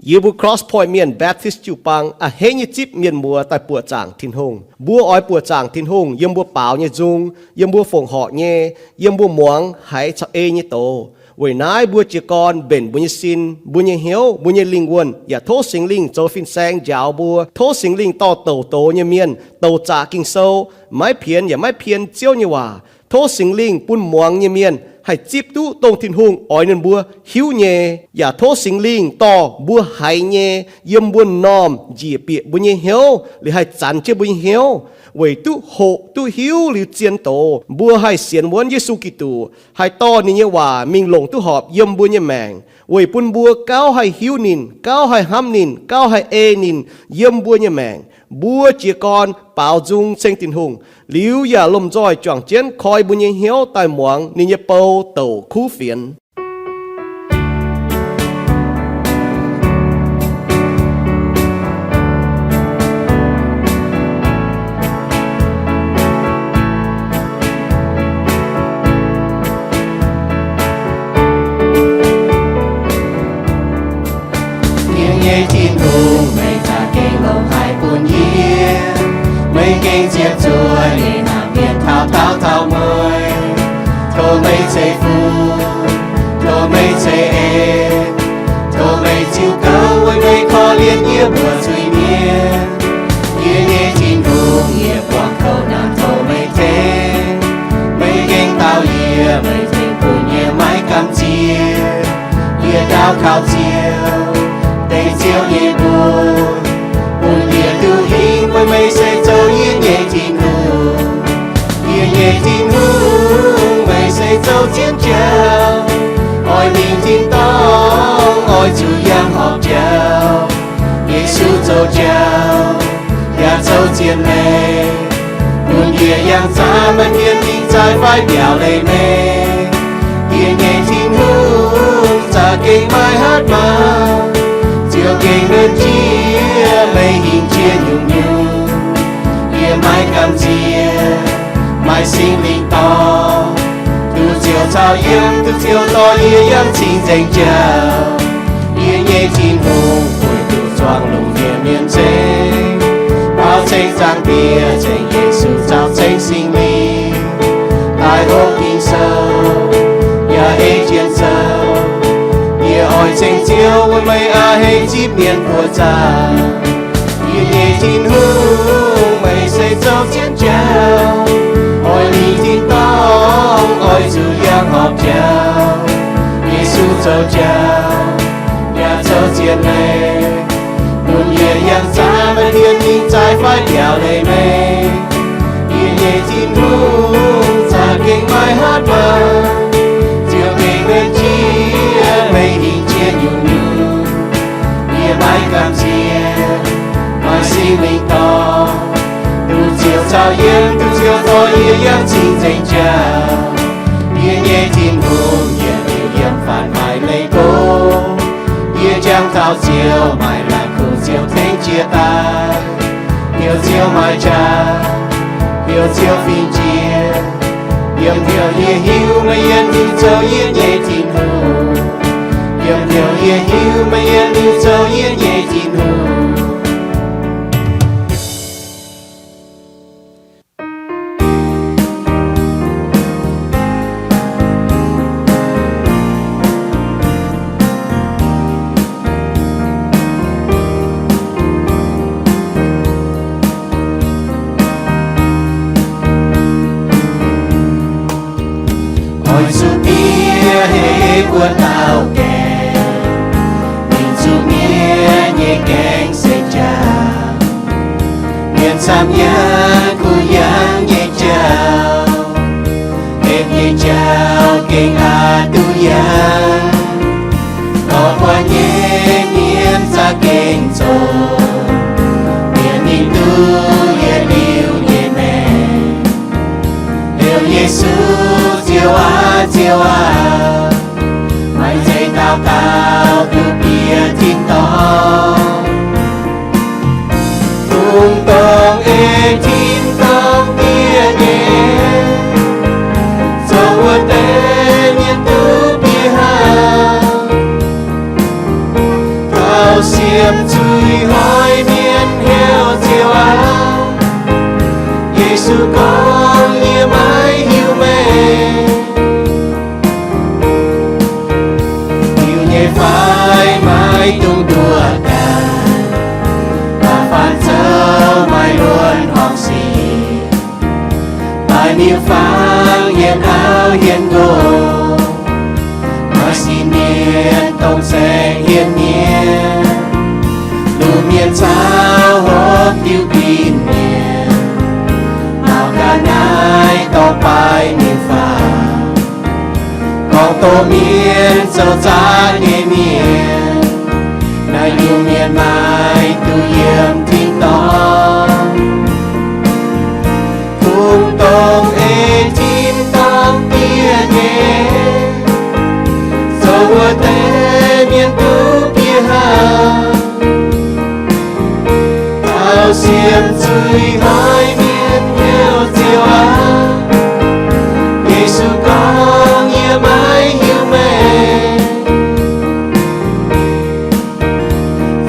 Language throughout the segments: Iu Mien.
Yie mbuo Cross Point Mienh Baptist jiu-baang a'hneiv nyei zipv mienh muoz daaih buoqc zaangc Tin-Hungh. Mbuo oix buoqc zaangc Tin-Hungh yiem mbuo baaux nyei nzung, yiem mbuo fongc horc nyei, yiem mbuo muangx haiz caux ei nyei doz. Weic naaiv mbuo jiez gorn mbenc mbuo nyei sin, mbuo nyei hnyouv, mbuo nyei lingh wuonh, yaac tov Singx Lingh zoux fin-saeng njaaux mbuo. Tov Singx Lingh dorh douc doz nyei mienh, douc zaqc Ging-Sou, maiv pienx yaac maiv pien Ziouv nyei waac. Tov Singx Lingh bun muangx nyei mienh haih zipv duqv dongh Tin-Hungh oix ninh mbuo hiuv nyei. Yaac tov Singx Lingh dorh mbuo haiz nyei yiem mbuo m'normh njiec bieqc mbuo nyei hnyouv, liuz haih zanx jienv mbuo nyei hnyouv, weic duqv hoqc duqv hiuv liuz zien doz, mbuo haih sienx wuonv Yesu Giduc, haih dorh ninh nyei waac mingh longc duqv horpc yiem mbuo nyei maengc, weic bun mbuo gauh haih hiuv ninh, gauh haih hnamv ninh, gauh haih ei ninh yiem mbuo nyei maengc. Mbuo jiez gorn baaux nzung ceng Tin-Hungh, liuz yaac lomh nzoih juangc jienv koi mbuo nyei hnyouv daaih muangx ninh nyei bou douc kuv fienx. Yie nyei Tin-Hungh, meih za'gengh longx haic bun yie. Meih gengh ziepc zuoqv nyei naamh mienh taux daauh taux mueiz. Tov meih ceix fuqv, tov meih ceix en, tov meih ziux gouv weic meih korv-lienh yie mbuo zuiz-mienh. Yie nyei Tin-Hungh, yie buangh kouv naaic tov meih tengx. Meih gengh dau yie, meih tengx bun yie maiv gamh nziex. Yie daux gaux Ziouv, dengv Ziouv nyei mbuox, bun yie duqv hingh weic meih se zoux yie nyei Tin-Hungh. Yie nyei Tin-Hungh, meih se zoux zien jauv, oix mingh tin-dorngh, oix zuqc yangh horpc jauv. Yesu zoux jauv yaac zoux zien leiz, bun yie yangh zaah maaih mienh mingh zaaic fai mbiaauc leiz meih. Yie nyei Tin-Hungh za'gengh maiv hatc maaz, Ziouv gengh nernh jiex, meih hingh jiex nyungc-nyungc. Yie maiv gamh nziex, maaih Singx Lingh dorh, duqv Ziouv caux yiem, duqv Ziouv dorh yie yangh cing-nzengc jauv. Yie nyei Tin-Hungh, weic duqv zuangx longc yie mienh nzengc, baaux ceng Zaangc Diex, ceng Yesu caux ceng Singx Lingh, daaih hopv Ging-Sou yaac ei jien sou. Yie oix ceng Ziouv weic meih a'hneiv zipv mienh buoqc zaangc. Yie nyei Tin-Hungh, meih se zoux zien jauv, oix mingh tin-dorngh, oix zuqc yangh horpc jauv. Yesu zoux jauv yaac zoux zien leiz, bun yie yangh zaah maaih mienh mingh zaaic fai mbiaauc leiz meih. Yie nyei Tin-Hungh za'gengh maiv hatc maaz, Ziouv gengh nernh jiex, meih hingh jiex nyungc-nyungc. Yie maiv gamh nziex, maaih Singx Lingh dorh, duqv Ziouv caux yiem, duqv Ziouv dorh yie yangh cing-nzengc jauv. Yie nyei Tin-Hungh, yie liuz yiem faanv haic leiz-bung, yie jangx taux Ziouv, maaih la'kuqv Ziouv tengx jiex daaih. Heuc Ziouv maaih qaqv, heuc Ziouv fingx jiex. Yiem heuc yie hiuv meih yietc liuz zoux yie nyei Tin-Hungh. Yiem heuc yie hiuv meih yietc liuz zoux yie nyei Tin-Hungh. Oix zuqc bieqc hei mbuo dauh gaengh, mingh zuqc mienh nyei gaengh se jauv. Mienh camv yangh kuh yangh nyei jauv, hepc nyei jauv gengh aqc duqv yangh. Lorz guanh nyei mienh za'gengh zoqc, mienh mingh duqv yietc liuz nyei maengc. Heuc Yesu, Ziouv aac, Ziouv aac, maaih nzengc dauh dauh duqv bieqc tin-dorngh. Dongh dongh ei tin-dorngh bieqc nyei, zoux wuov deix mienh duqv bieqc haic. Taux Siemv zuiz hnoi mienh heuc Ziouv aac, Yesu gorngv, yie maiv hiuv meih. Hiuv nyei fai maiv dungx nduov daaih, da'faanh zoux maaih luonx horngh sic. Maaih miuc-fangx hienx auv hienx nqox, maaih sic mienh dongh saeng hienx mienh. Lungh mienh caux hopv diuh bin mienh, mauc ga'naaiv dorh baaix miuc-fangx, gorngv doz mienh zoux zaangc nyei mienh. Naaiv nyungc mienh maaih duqv yiem tin-dorngh. Kungx dongh ei tin-dorngh bieqc nyei, zoux wuov deix mienh duqv bieqc hnangv. Taux siemv zuiz hnoi mienh heuc Ziouv aac, Yesu gorngv, yie maiv hiuv meih.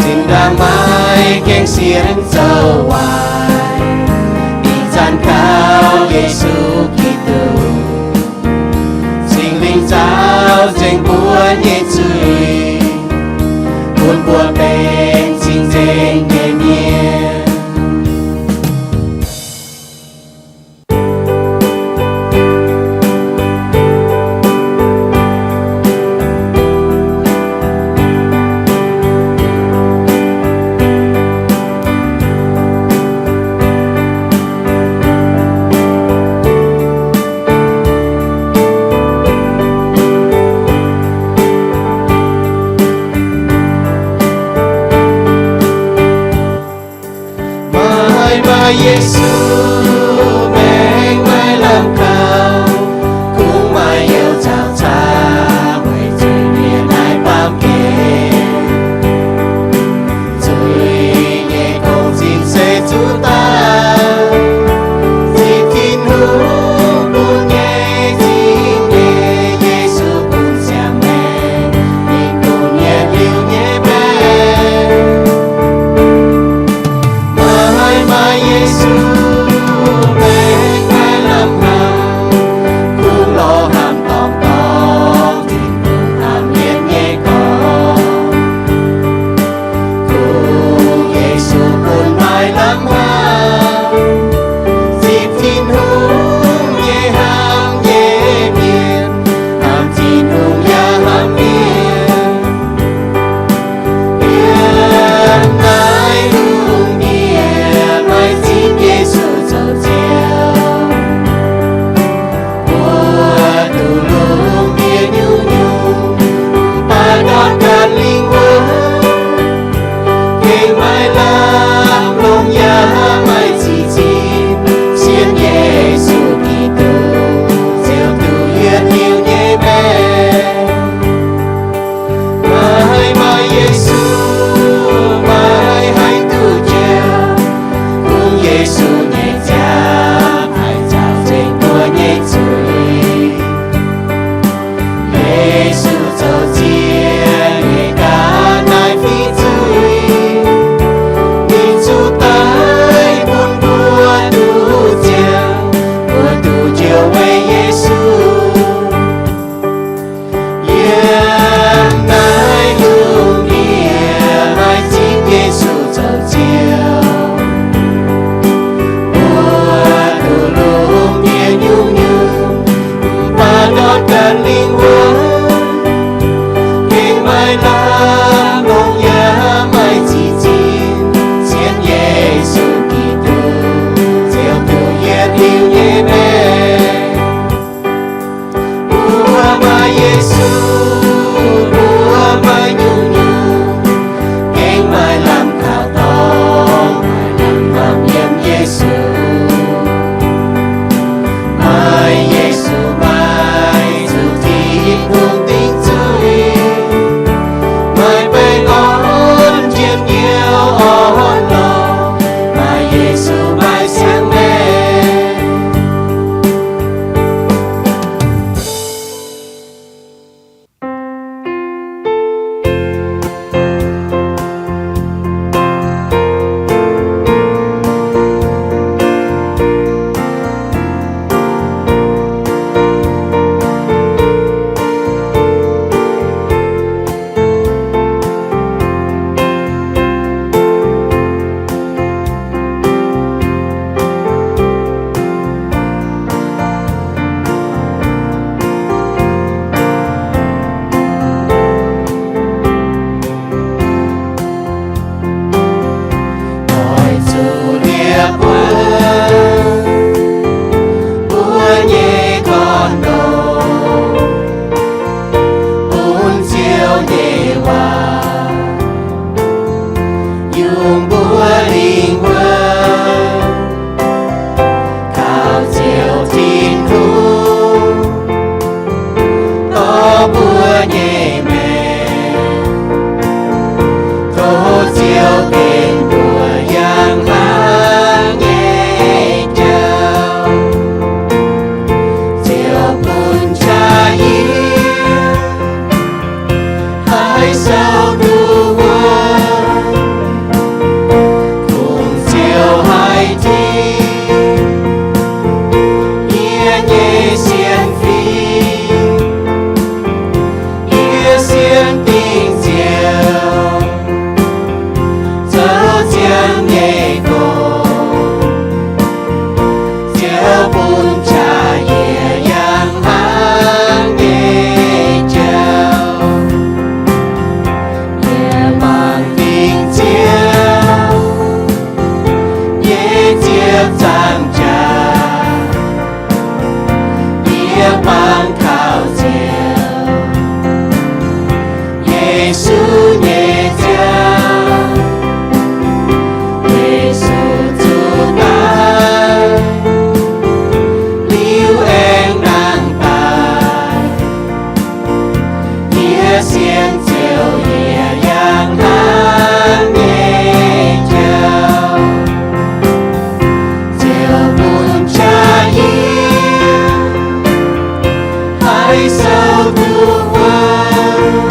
Zinh ndaangc maaih gaeng sienx zoux waaic, ih zanc kaux Yesu Giduc. Singx Lingh zaux nzengc mbuo nyei zuiz, bun mbuo benx cing-nzengc nyei mienh. Maaih, maaih Yesu, maengx maaih lamh kaux, kungx maaih youh caux caa, weic zuiz mienh haih baamh gen. Zuiz nyei gong-zinh se zuqc daaih, zinh Tin-Hungh bun nyei, zinh nyei Yesu bun ziangh maengc, ninh bun mienh liuz nyei maengc. Maaih, maaih Yesu, Yungh mbuo lingh wuonh kaux Ziouv Tin-Hungh, dorh mbuo nyei maengc tov Ziouv benx mbuo yangh hlaax nyei jauv. Ziouv bun qaqv yie haih souv duqv wuov, kungx Ziouv haih tingx yie nyei sienx fim, yie sienx dingc Ziouv zoux ziangx nyei gong. Ziouv bun qaqv yie yangh hlaax nyei jauv. Yie mangc dingc Ziouv nyei ziepc nzaangc jaax, yie bangc kaux Ziouv Yesu nyei ziangh. Yesu zuqc daic liuz aengx nangh daaih, yie sienx Ziouv yie yangh hlaax nyei jauv. Ziouv bun qaqv yie haih souv duqv wuov,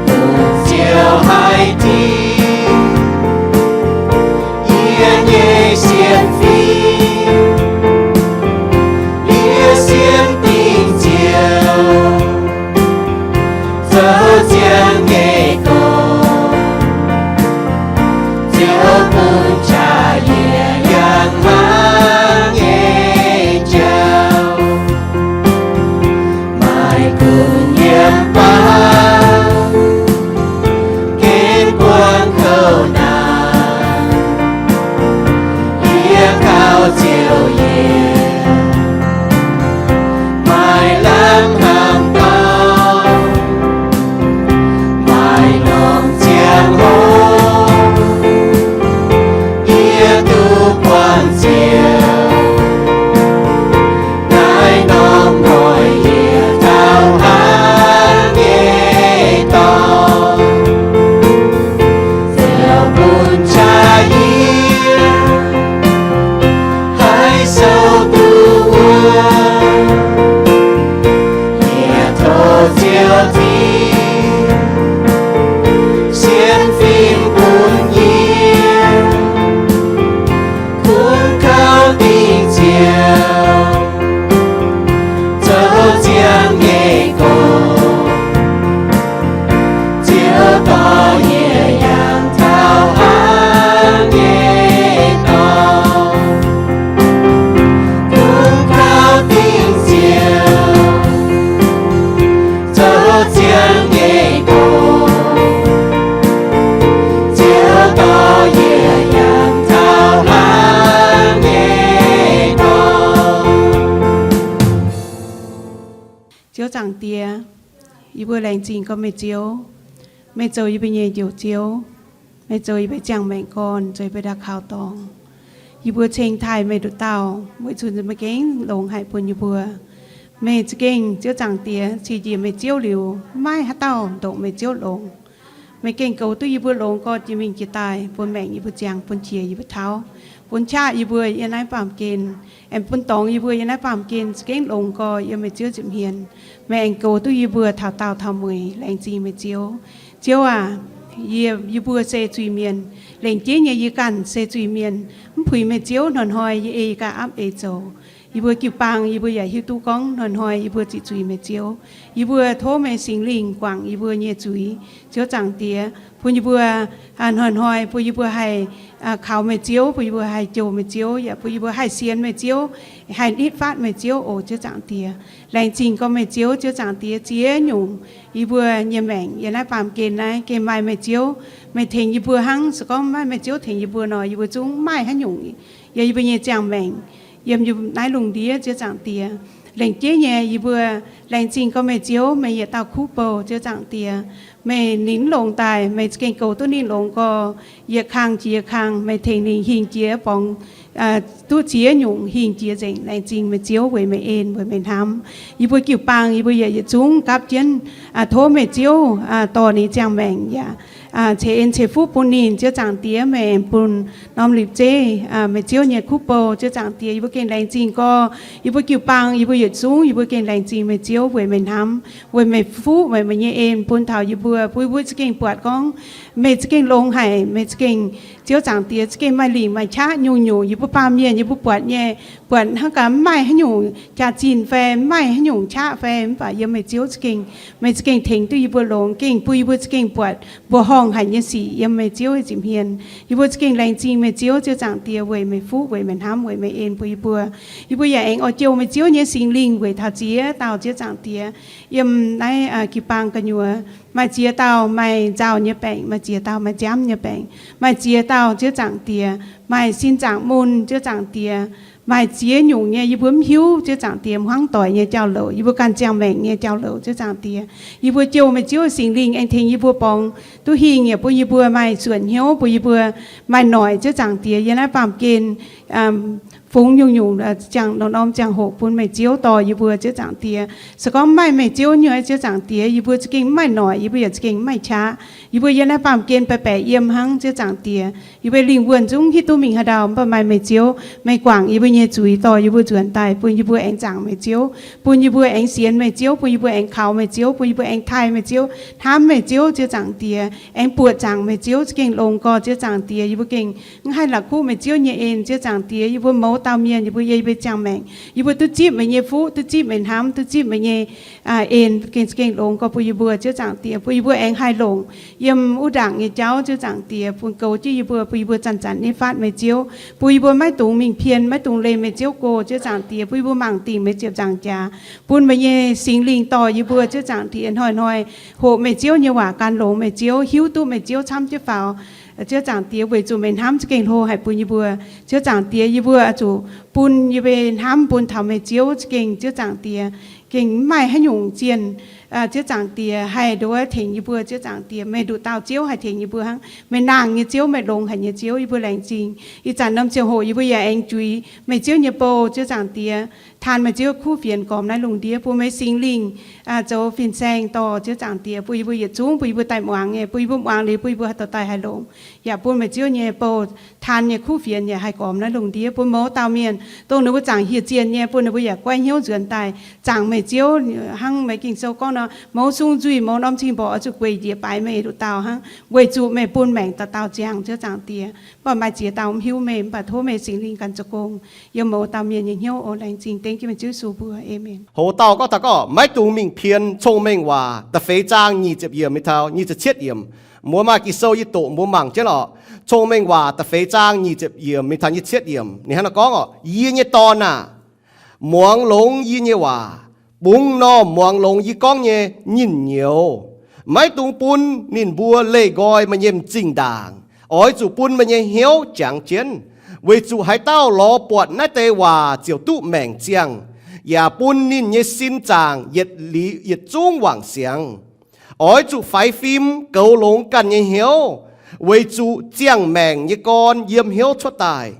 kungx Ziouv haih tingx yie nyei sienx fim, yie sienx dingc Ziouv zoux ziangx nyei gong. Ziouv bun qaqv yie yangh hlaax nyei jauv. Maaih gunv yiem baav gen buangv kouv naanc, yie kaux Ziouv yie maaih lamh hnamv dorngx, maaih norm ziangh hoc yie duqv buangh Ziouv. Naaiv norm hnoi yie taux hnangv nyei dorngx, Ziouv bun qaqv yie haih souv duqv wuov. Yie tov Ziouv Tin sienx fim bun yie, kungx kouv dingc Ziouv zoux ziangx nyei gong. Ziouv dorh yie yangh taux hnangv nyei dorngx, kungx kouv dingc Ziouv zoux ziangx nyei gong. Ziouv dorh yie yangh taux hnangv nyei dorngx. Ziouv Zaangc Diex, yie mbuo laengz zingh gorngv meih Ziouv. Meih zoux yie mbuo nyei Njoux Ziouv. Meih zoux yie mbuo ziangh maengc gorn, zoux yie mbuo ndau kaux dorngx. Yie mbuo ceng taaih meih nduqc dauh, weic zuqc meih gengh longx haic bun yie mbuo. Meih za'gengh Ziouv Zaangc Diex, ceix njiec meih Ziouv liuz, maiv maaih haaix dauh ndongc meih Ziouv longx. Meih gengh goux duqv yie mbuo longx gorx jiex mingh jiex daaih, bun maengc yie mbuo ziangx, bun qiex yie mbuo tauv, bun qaqv yie mbuo yiem naaiv baamh gen, aengx bun dorngx yie mbuo yiem naaiv baamh gen za'gengh longx gorx yiem meih Ziouv nza'hmien. Meih aengx goux duqv yie mbuo taux daauh taux mueiz. Laengz zingh meih Ziouv. Ziouv aac, yie, yie mbuo se zuiz-mienh. Lengc jeiv nyei yie ganh se zuiz-mienh. Mv puix meih Ziouv hnoi-hnoi yie ei yie ganh aapv ei zoux. Yie mbuo jiu-baang yie mbuo yaac hiuv duqv gorngv hnoi-hnoi yie mbuo ziqc zuiz meih Ziouv. Yie mbuo tov meih Singx Lingh guangc yie mbuo nyei zuiz. Ziouv Zaangc Diex, bun yie mbuo hnoi-hnoi bun yie mbuo haih kaux meih Ziouv, bun yie mbuo haih jouh meih Ziouv, yaac bun yie mbuo haih sienx meih Ziouv, haih nitv fatv meih Ziouv oc. Ziouv Zaangc Diex, laengz zingh gorngv meih Ziouv, Ziouv Zaangc Diex, ziex nyungc yie mbuo nyei maengc yiem naaiv baamh gen naaiv gengh maaih meih Ziouv. Meih tengx yie mbuo hnangv. Se gorngv maiv maaih meih Ziouv tengx yie mbuo nor, yie mbuo zungv mv maaih haaix nyungc yiem yie mbuo nyei ziangh maengc, yiem yie naaiv lungh ndiev. Ziouv Zaangc Diex, lengc jeiv nyei yie mbuo laengz zingh gorngv meih Ziouv, meih yietc dauh kuv bou. Ziouv Zaangc Diex, meih ninh mv longx daaih, meih za'gengh goux duqv ninh longx gorx, yietc kang jiex yietc kang, meih tengx ninh hingh jiex borngz, duqv ziex nyungc hingh jiex nzengc. Laengz zingh meih Ziouv weic meih en, weic meih hnamv yie mbuo jiu-baang. Yie mbuo yaac yietc zungv gapv jienv tov meih Ziouv dorh ninh ziangh maengc yaac ceix en ceix fuqv bun ninh. Ziouv Zaangc Diex, meih aengx bun norm lipc zeiv, meih Ziouv nyei kuv bou. Ziouv Zaangc Diex, yie mbuo gengh laengz zingh gorx yie mbuo jiu-baang, yie mbuo yietc zungv, yie mbuo gengh laengz zingh meih Ziouv weic meih hnamv, weic meih fuqv, weic meih nyei en bun taux yie mbuo, bun yie mbuo za'gengh buatc gorngv meih za'gengh longx haic, meih za'gengh, Ziouv Zaangc Diex, za'gengh maaih lingc maaih qaqv nyungc-nyungc yie mbuo baamh mienh yie mbuo buatc nyei, buatc hnangv gaax mv maaih haaix nyungc jaax-zinh fai mv maaih haaix nyungc qaqv fai, mv baac yiem meih Ziouv za'gengh, meih za'gengh tengx duqv yie mbuo longx, gengh bun yie mbuo za'gengh buatc mbuoqc horngh haic nyei sic yiem meih Ziouv nyei ziepc hmien. Yie mbuo za'gengh laengz zingh meih Ziouv, Ziouv Zaangc Diex, weic meih fuqv, weic meih hnamv, weic meih en bun yie mbuo. Yie mbuo yaac aengx oix jouh meih Ziouv nyei Singx Lingh weic taux ziex dauh, Ziouv Zaangc Diex, yiem naaiv jiu-baang gu'nyuoz. Maaih ziex dauh maaih nzauh nyei baengc, maaih ziex dauh maaih nziaamv nyei baengc, maaih ziex dauh, Ziouv Zaangc Diex, maaih sin zaangc mun, Ziouv Zaangc Diex, maaih ziex nyungc nyei yie mbuo mv hiuv, Ziouv Zaangc Diex, hmuangv doic nyei jauv-louc, yie mbuo ganh ziangh maengc nyei jauv-louc, Ziouv Zaangc Diex. Yie mbuo jouh meih Ziouv Singx Lingh aengx tengx yie mbuo borngz duqv hingh, yaac bun yie mbuo maaih suonc hnyouv, bun yie mbuo maaih noic, Ziouv Zaangc Diex, yiem naaiv baamh gen fungx nyungc-nyungc ziangh norm-norm ziangh hoc bun meih Ziouv dorh yie mbuo, Ziouv Zaangc Diex. Se gorngv mv maaih meih Ziouv nyei, Ziouv Zaangc Diex, yie mbuo za'gengh mv maaih noic, yie mbuo yaac za'gengh mv maaih qaqv. Yie mbuo yiem naaiv baamh gen baeqc baeqc yiem hnangv, Ziouv Zaangc Diex. Yie mbuo lingh wuonh zungv hiuv duqv mingh haaix ndau, mv baac maaih meih Ziouv, meih guangc yie mbuo nyei zuiz, dorh yie mbuo nzuonx daaih, bun yie mbuo aengx zaangc meih Ziouv, bun yie mbuo aengx sienx meih Ziouv, bun yie mbuo aengx kaux meih Ziouv, bun yie mbuo aengx taaih meih Ziouv, hnamv meih Ziouv, Ziouv Zaangc Diex, aengx buoqc zaangc meih Ziouv za'gengh longx gorx, Ziouv Zaangc Diex. Yie mbuo gengh mv haih la'kuqv meih Ziouv nyei en, Ziouv Zaangc Diex. Yie mbuo mouz dauh mienh, yie mbuo yiem yie mbuo ziangh maengc, yie mbuo duqv zipv meih nyei fuqv, duqv zipv meih hnamv, duqv zipv meih nyei en, gengh za'gengh longx gorx bun yie mbuo, Ziouv Zaangc Diex, bun yie mbuo aengx haih longc yiem wuov ndaangc nyei jauv, Ziouv Zaangc Diex, bun goux jienv yie mbuo, bun yie mbuo zanc-zanc nyei faatv meih Ziouv, bun yie mbuo maiv dungx mingh pien, maiv dungx leih meih Ziouv go, Ziouv Zaangc Diex, bun yie mbuo mangc dingc meih ziepc nzaangc jaax, bun meih nyei Singx Lingh dorh yie mbuo, Ziouv Zaangc Diex, hnoi-hnoi hoqc meih Ziouv nyei waac gan longx meih Ziouv, hiuv duqv meih Ziouv camv jienv faaux. Ziouv Zaangc Diex, weic zuqc meih hnamv za'gengh hlo haic bun yie mbuo. Ziouv Zaangc Diex, yie mbuo oix zuqc bun yie mbuo hnamv bun taux meih Ziouv za'gengh, Ziouv Zaangc Diex, gengh mv maaih haaix nyungc zienh, Ziouv Zaangc Diex, haih nduov tengx yie mbuo, Ziouv Zaangc Diex. Meih nduqc dauh Ziouv haih tengx yie mbuo hnangv. Meih nangh nyei Ziouv, meih longx haic nyei Ziouv, yie mbuo laengz zingh. Ih zanc norm ziangh hoc yie mbuo yaac aengx juix meih Ziouv nyei bou, Ziouv Zaangc Diex, taan meih Ziouv kuv fienx gormx naaiv lungh ndiev, bun meih Singx Lingh zoux fin-saeng dorh, Ziouv Zaangc Diex, bun yie mbuo yietc zungv, bun yie mbuo daaih muangx nyei, bun yie mbuo muangx liuz, bun yie mbuo haih dorh daaih haih longx. Yaac bun meih Ziouv nyei bou taan nyei kuv fienx yaac haih gormx naaiv lungh ndiev, bun mouz dauh mienh dongh ninh mbuo zaangc hieh zienh nyei, bun ninh mbuo yaac goiv hnyouv nzuonx daaih zaangc meih Ziouv. Hnangv meih Ging-Sou gorngv nor, mouz sung nzuih, mouz norm cing-mborqc oix zuqc gueic njiec baaix meih nduqc dauh hnangv, weic zuqc meih bun maengc dauh dauh ziangh, Ziouv Zaangc Diex. Mv baac maaih ziex dauh mv hiuv meih, mv baac tov meih Singx Lingh ganh zoux gong yiem mouz dauh mienh nyei hnyouv oc. Laengz zingh dengv jienv meih Ziouv Yesu mbuox. Aamen. Hoc dauh gorngv taux gorngv maiv dungx mingh pien Cong-Mengh Waac da'feix zaang nyic ziepc yiemc mingh taux nyic ziepc cietv yiemc. Mbuo maaih Ging-Sou yie doqc mbuo mangc jienv oc. Cong-Mengh Waac da'feix zaang nyic ziepc yiemc mingh taux nyic ziepc cietv yiemc ninh hnangv naaiv gorngv oc, Yie nyei dorn aah! Muangx longx yie nyei waac, bungx normh muangx longx yie gorngv nyei nyinh nyouz. Maiv dungx bun ninh mbuo leih nqoi meih nyei m'zing ndaangc. Oix zuqc bun meih nyei hnyouv jangx jienv, weic zuqc haaix dauh lorz buatc naaiv deix waac ziouc duqv maengc ziangh, yaac bun ninh nyei sin zaangc yietc liuz yietc zungv wangc siangx. Oix zuqc faix fim goux longx ganh nyei hnyouv, weic zuqc ziangh maengc nyei gorn yiem hnyouv cuotv daaih.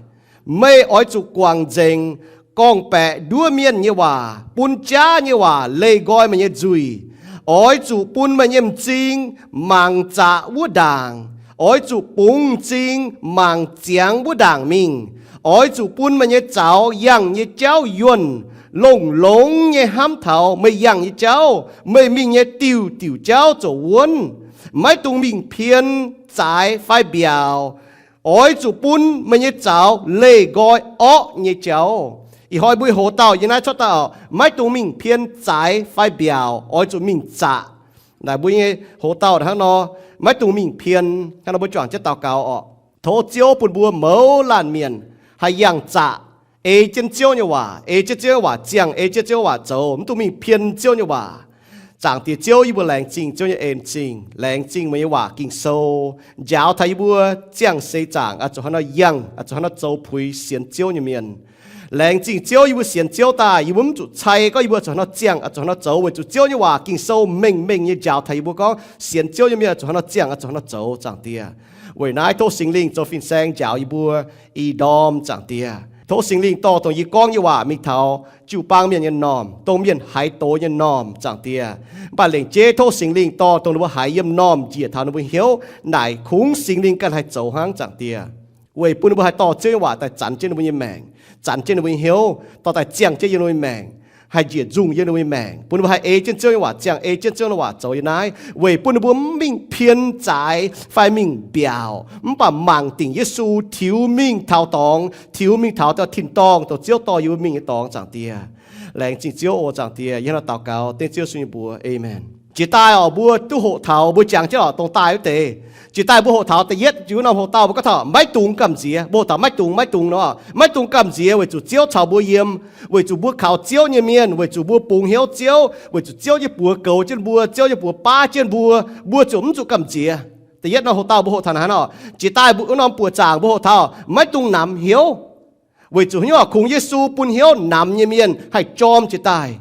Meih oix zuqc guangc nzengc gorngv-baeqc nduov mienh nyei waac, bun jaav nyei waac leih nqoi meih nyei nzuih. Oix zuqc bun meih nyei m'zing mangc zaqc wuov ndaangc. Oix zuqc bungx m'zing mangc ziangx wuov ndaangc mingh. Oix zuqc bun meih nyei zaux yangh nyei jauv yuonh, longx-longx nyei hnamv taux meih yangh nyei jauv, meih mingh nyei diuh diuh jauv zoux wuonv. Maiv dungx mingh pien zaaix fai mbiaauc. Oix zuqc bun meih nyei zaux leih nqoi orqv nyei jauv. Ih hnoi mbuo hoc dauh yiem naaiv cuotv daaih oc, maiv dungx mingh pien zaaix fai mbiaauc, oix zuqc mingh zaqc. Naaic mbuo nyei hoc dauh hnangv nor, maiv dungx mingh pien. Hnangv nor mbuo juangc jienv daux gaux oc. Tov Ziouv bun mbuo mouz laanh mienh haih yangh zaqc, ei jienv Ziouv nyei waac, ei jienv Ziouv nyei waac ziangh, ei jienv Ziouv nyei waac zoux, mv dungx mingh pien Ziouv nyei waac. Zaangc Diex Ziouv, yie mbuo laengz zingh Ziouv nyei en zingh, laengz zingh meih nyei waac Ging-Sou, njaaux taux yie mbuo ziangh seix zaangc oix zuqc hnangv nor yangh, oix zuqc hnangv nor zoux puix sienx Ziouv nyei mienh. Laengz zingh Ziouv, yie mbuo sienx Ziouv daaih, yie mbuo mv zuqc cai gorngv yie mbuo zuqc haaix nor ziangh, zuqc haaix nor zoux, weic zuqc Ziouv nyei waac Ging-Sou mengh mengh nyei njaaux taux yie mbuo gorngv sienx Ziouv nyei mienh zuqc haaix nor ziangh, zuqc haaix nor zoux, Zaangc Diex. Weic naaiv tov Singx Lingh zoux fin-saeng njaaux yie mbuo i ndorm, Zaangc Diex. Tov Singx Lingh dorh dongh yie gorngv nyei waac mingh taux jiu-baang mienh nyei m'normh, dongh mienh haiz doz nyei m'normh, Zaangc Diex. Mv baac lengc jeiv tov Singx Lingh dorh dongh ninh mbuo haiz yiem m'normh njiec taux ninh mbuo hnyouv naaic kungx Singx Lingh ganh haih zoux hnangv, Zaangc Diex. Weic bun ninh mbuo haih dorh Ziouv nyei waac daaih zanc jienv ninh mbuo nyei maengc, zanc jienv ninh mbuo nyei hnyouv, dorh daaih ziangh jienv yiem ninh mbuo nyei maengc, haih njiec nzungh yiem ninh mbuo nyei maengc, bun ninh mbuo haih ei jienv Ziouv nyei waac ziangh, ei jienv Ziouv nyei waac zoux yiem naaiv, weic bun ninh mbuo mv mingh pien zaaix fai mingh mbiaauc, mv baac mangc dingc Yesu tiux mingh taux dorngx, tiux mingh taux tin-dorngh, dongh Ziouv dorh yie mbuo mingh nyei dorngx, Zaangc Diex. Laengz zingh Ziouv oc, Zaangc Diex. Yie hnangv naaiv daux gaux dengv Ziouv Yesu nyei mbuox, Aamen. Jiex daaih oc, mbuo duqv hoqc taux, mbuo jangx jienv oc, dongh daaih wuov deix. Jiex daaih mbuo hoqc taux da'yietv, jiu norm hoqc dauh mbuo gorngv taux maiv dungx gamh nziex. Mbuo hoqc taux maiv dungx, maiv dungx nor, maiv dungx gamh nziex weic zuqc Ziouv caux mbuo yiem, weic zuqc mbuo kaux Ziouv nyei mienh, weic zuqc mbuo bungx hnyouv Ziouv, weic zuqc Ziouv nyei buoz goux jienv mbuo, Ziouv nyei buoz baav jienv mbuo, mbuo ziouc mv zuqc gamh nziex. Da'yietv norm hoqc dauh mbuo hoqc taux naaiv nor, jiex daaih mbuo wuov norm buoqc zaangc mbuo hoqc taux maiv dungx namx hnyouv. Weic zuqc hnyouv oc, kungx Yesu bun hnyouv namx nyei mienh haih jorm jiex daaih.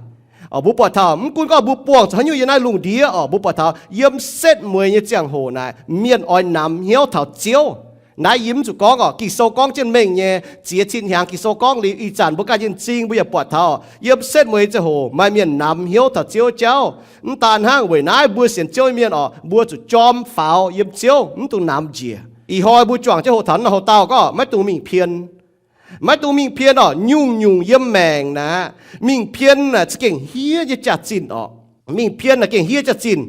Mbuo buatc taux mv gunv gorngv mbuo buangh zuqc haaix nyungc yiem naaiv lungh ndiev oc, mbuo buatc taux yiem setv mueiz nyei ziangh hoc naaic mienh oix namx hnyouv taux Ziouv. Naaiv yie mv zuqc gorngv oc, Ging-Sou gorngv jienv mengh nyei, ziex cin hnyangx Ging-Sou gorngv liuz, ih zanc mbuo ganh nyei m'zing mbuo yaac buatc taux yiem setv mueiz ziangh hoc maaih mienh namx hnyouv taux Ziouv jauv. Mv daan hnangv, weic naaiv mbuo sienx Ziouv nyei mienh oc, mbuo zuqc jorm faaux yiem Ziouv, mv dungx namx njiec. Ih hnoi mbuo juangc jienv hoqc taux naaiv norm hoqc dauh gorngv maiv dungx mingh pien. Maiv dungx mingh pien oc. Nyungc-nyungc yiem maengc naaic, mingh pien naaic za'gengh hniev nyei jaax-zinh oc. Mingh pien naaic gengh hniev jaax-zinh.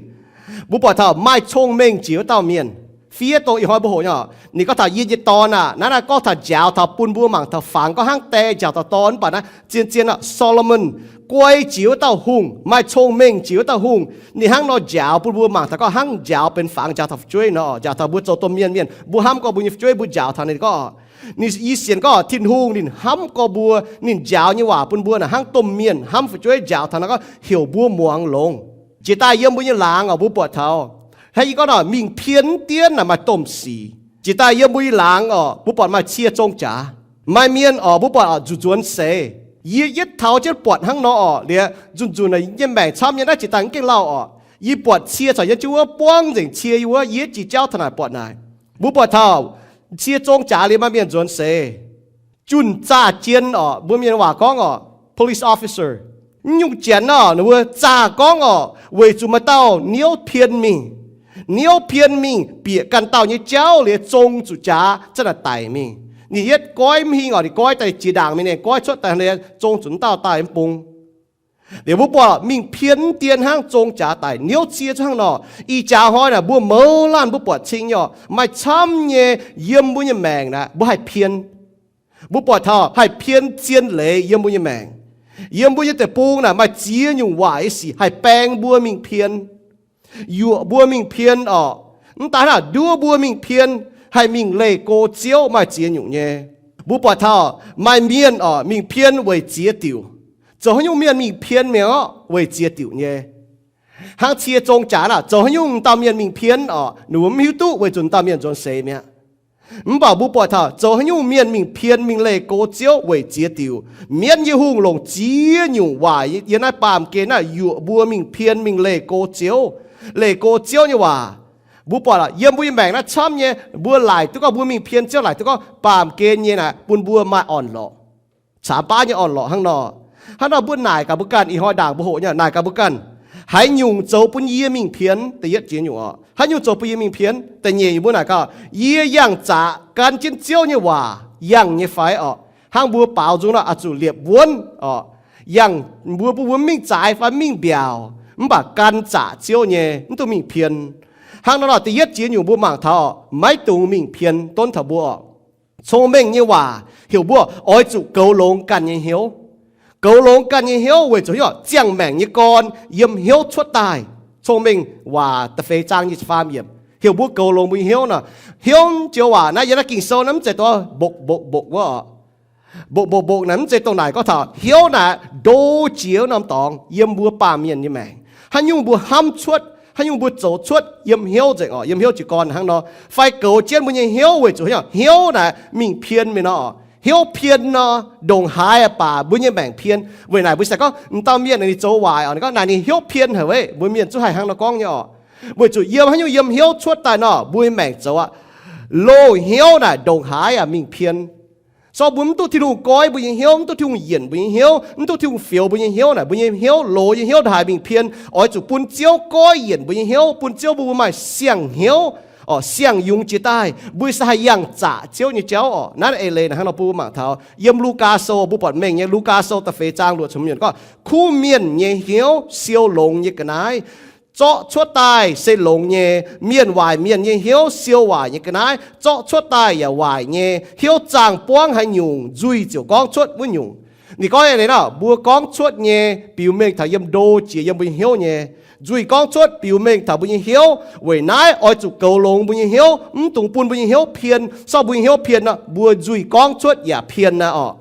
Mbuo buatc taux maaih cong-mengh jiex wuov dauh mienh. Fiev dongh ih hnoi mbuo hoqc nyei oc, ninh gorngv taux yie nyei dorn aah, naaiv naaiv gorngv taux njaaux taux bun mbuo mangc taux fangx gorngv hnangv die njaaux taux dorn mv baac naaiv zien-zien oc, Solomon, guai jiex wuov dauh hungh, maaih cong-mengh jiex wuov dauh hungh, ninh hnangv nor njaaux bun mbuo mangc taux gorngv hnangv njaaux benx fangx njaaux taux fu'jueiv nor, njaaux taux mbuo zoux domh mienh mienh, mbuo hnamv gorngv mbuo nyei fu'jueiv mbuo njaaux taux ninh gorngv, ninh, yie sienx gorngv Tin-Hungh ninh hnamv gorngv mbuo, ninh njaaux nyei waac bun mbuo naaic hnangv domh mienh hnamv fu'jueiv njaaux taux naaiv gorngv heuc mbuo muangx longx. Jiex daaih yiem mbuo nyei laangz oc, mbuo buatc taux, hnangv yie gorngv nor, mingh pien mv dienv naaic maaih domh sic. Jiex daaih yiem mbuo nyei laangz oc, mbuo buatc maaih cie zong jaax. Maaih mienh oc, mbuo buatc oc, nzuqc nzuonx seix. Yie yietv taux jienv buatc hnangv nor oc, liuz nzunc nzunc nyei maengc camv nyei naaiv jiex daaih mv gengh lauh oc. Yie buatc cie caux yiem jienv wuov buangv nzengc cie yiem wuov, yie yietv jiex jauv taux naaic buatc naaic. Mbuo buatc taux cie zong jaax liuz maaih mienh nzuonx seix. Junh zaah jien oc, mbuo mienh waac gorngv oc, police officer. Mv nyungc janx oc, ninh mbuo zaah gorngv oc, weic zuqc maaih dauh niouv pien mingh. Niouv pien mingh bieqc ganh dauh nyei jauv liuz zong zuqc jaax za'naaic daic mingh. Ninh yietv goiv mv hingh oc, ninh goiv daaih jiex ndaangc mingh, ninh goiv cuotv daaih liuz zong zuqc dauh daaih mv bung. Liuz mbuo buatc mingh pien mv dienh hnangv zong jaax daic niouv cie zungv hnangv nor. Ih jaax hnoi naaic mbuo mouz laanh mbuo buatc cing nyei oc, maaih camv nyei yiem mbuo nyei maengc naaic mbuo haih pien. Mbuo buatc taux haih pien zien leiz yiem mbuo nyei maengc. Yiem mbuo nyei deic-bung naaic maaih ziex nyungc waaic nyei sic haih baeng mbuo mingh pien, yuoqc mbuo mingh pien oc. Mv daan hnangv, nduov mbuo mingh pien, haih mingh leih go Ziouv maaih ziex nyungc nyei. Mbuo buatc taux maaih mienh oc mingh pien weic ziex diuc. Zoux haaix nyungc mienh mingh pien mi'aqv? Weic ziex diuc nyei. Hnangv cie zong jaax naaic, zoux haaix nyungc dauh mienh mingh pien oc, ninh mbuo mv hiuv duqv weic zuqc dauh mienh nzuonx seix mi'aqv. Mv baac mbuo buatc taux zoux haaix nyungc mienh mingh pien mingh leih go Ziouv weic ziex diuc. Mienv nyei hungh longc ziex nyungc waaic yiem naaiv baamh gen naaic yuoqc mbuo mingh pien mingh leih go Ziouv, leih go Ziouv nyei waac. Mbuo buatc yiem mbuo nyei maengc naaiv camv nyei, mbuo laaic duqv gorngv mbuo mingh pien Ziouv laaic duqv gorngv baamh gen nyei naaic bun mbuo maaih orn-lorqc, caamx baav nyei orn-lorqc hnangv nor. Hnangv nor mbuo naaic gaax mbuo ganh, ih hnoi ndaangc mbuo hoqc nyei naaic gaax mbuo ganh, haaix nyungc zoux bun yie mingh pien? Da'yietv jiex nyungc oc. Haaix nyungc zoux bun yie mingh pien? Da'nyeic nyungc mbuo naaic gaax, yie yangh zaqc gan jienv Ziouv nyei waac yangh nyei fai oc? Hnangv mbuo baaux nzung nor oix zuqc liepc wuonv oc. Yangh mbuo, mbuo mv mingh zaaix fai mingh mbiaauc, mv baac gan zaqc Ziouv nyei, mv dungx mingh pien. Hnangv nor nor da'yietv jiex nyungc mbuo mangc taux maiv dungx mingh pien donv taux mbuo oc. Cong-mengh nyei waac heuc mbuo oix zuqc goux longx ganh nyei hnyouv. Goux longx ganh nyei hnyouv weic zuqc hnyouv ziangh maengc nyei gorn yiem hnyouv cuotv daaih. Cong-mengh waac da'feix zaang nyic ziepc faam yiemc heuc mbuo goux longx mbuo nyei hnyouv nor. Hnyouv joux waac naaiv yiem naaiv Ging-Sou naaiv mv zeiz dongh mbokc mbokc mbokc wuov oc. Mbokc mbokc mbokc naaic mv zeiz dongh naaic gorngv taux hnyouv naaic ndo jiex wuov norm dorngx yiem mbuo baamh mienh nyei maengc. Haaix nyungc mbuo hnamv cuotv, haaix nyungc mbuo zoux cuotv yiem hnyouv nzengc oc, yiem hnyouv jiez gorn hnangv nor. Fai goux jienv mbuo nyei hnyouv weic zuqc hnyouv naaic mingh pien mingh nor oc. hnyouv pien nor, ndongc haaix baac mbuo nyei maengc pien. Weic naaic mbuo se gorngv m'dauh mienh naaic ninh zoux waaic oc, ninh gorngv naaic ninh hnyouv pien haic weic mbuo mienh zungv haih hnangv nor gorngv nyei oc. Weic zuqc yiem haaix nyungc, yiem hnyouv cuotv daaih nor mbuo nyei maengc zoux aqv. Loz-hnyouv naaic ndongc haaix yaac mingh pien. Sor mbuo mv duqv Tin-Hungh goiv mbuo nyei hnyouv, mv duqv Tin-Hungh yienc mbuo nyei hnyouv, mv duqv Tin-Hungh fioux mbuo nyei hnyouv naaic, mbuo nyei hnyouv, loz nyei hnyouv ndongc haaix mingh pien. Oix zuqc bun Ziouv goiv yienc mbuo nyei hnyouv, bun Ziouv mbuo, mbuo maaih siang-hnyouv oc, siang-yungz jiex daaih, mbuo se haih yangh zaqc Ziouv nyei jauv oc. Naaiv eix leiz naaic hnangv nor bun mbuo mangc taux yiem Lugaa Sou, mbuo buatc mengh nyei Lugaa Sou da'feix zaang luoqc cun mienh gorngv, kuv mienh nyei hnyouv siou longx nyei ga'naaiv zorqv cuotv daaih se longx nyei. Mienh waaic mienh nyei hnyouv siou waaic nyei ga'naaiv zorqv cuotv daaih yaac waaic nyei. Hnyouv zaangh buangv haaix nyungc, nzuih ziouc gorngv cuotv wuov nyungc. Ninh gorngv eix leiz nor, mbuo gorngv cuotv nyei biux mengh taux yiem ndo jiex yiem mbuo nyei hnyouv nyei. Nzuih gorngv cuotv biux mengh taux mbuo nyei hnyouv. Weic naaiv oix zuqc goux longx mbuo nyei hnyouv, mv dungx bun mbuo nyei hnyouv pien. Sor mbuo nyei hnyouv pien nor, mbuo nzuih gorngv cuotv yaac pien naaiv oc.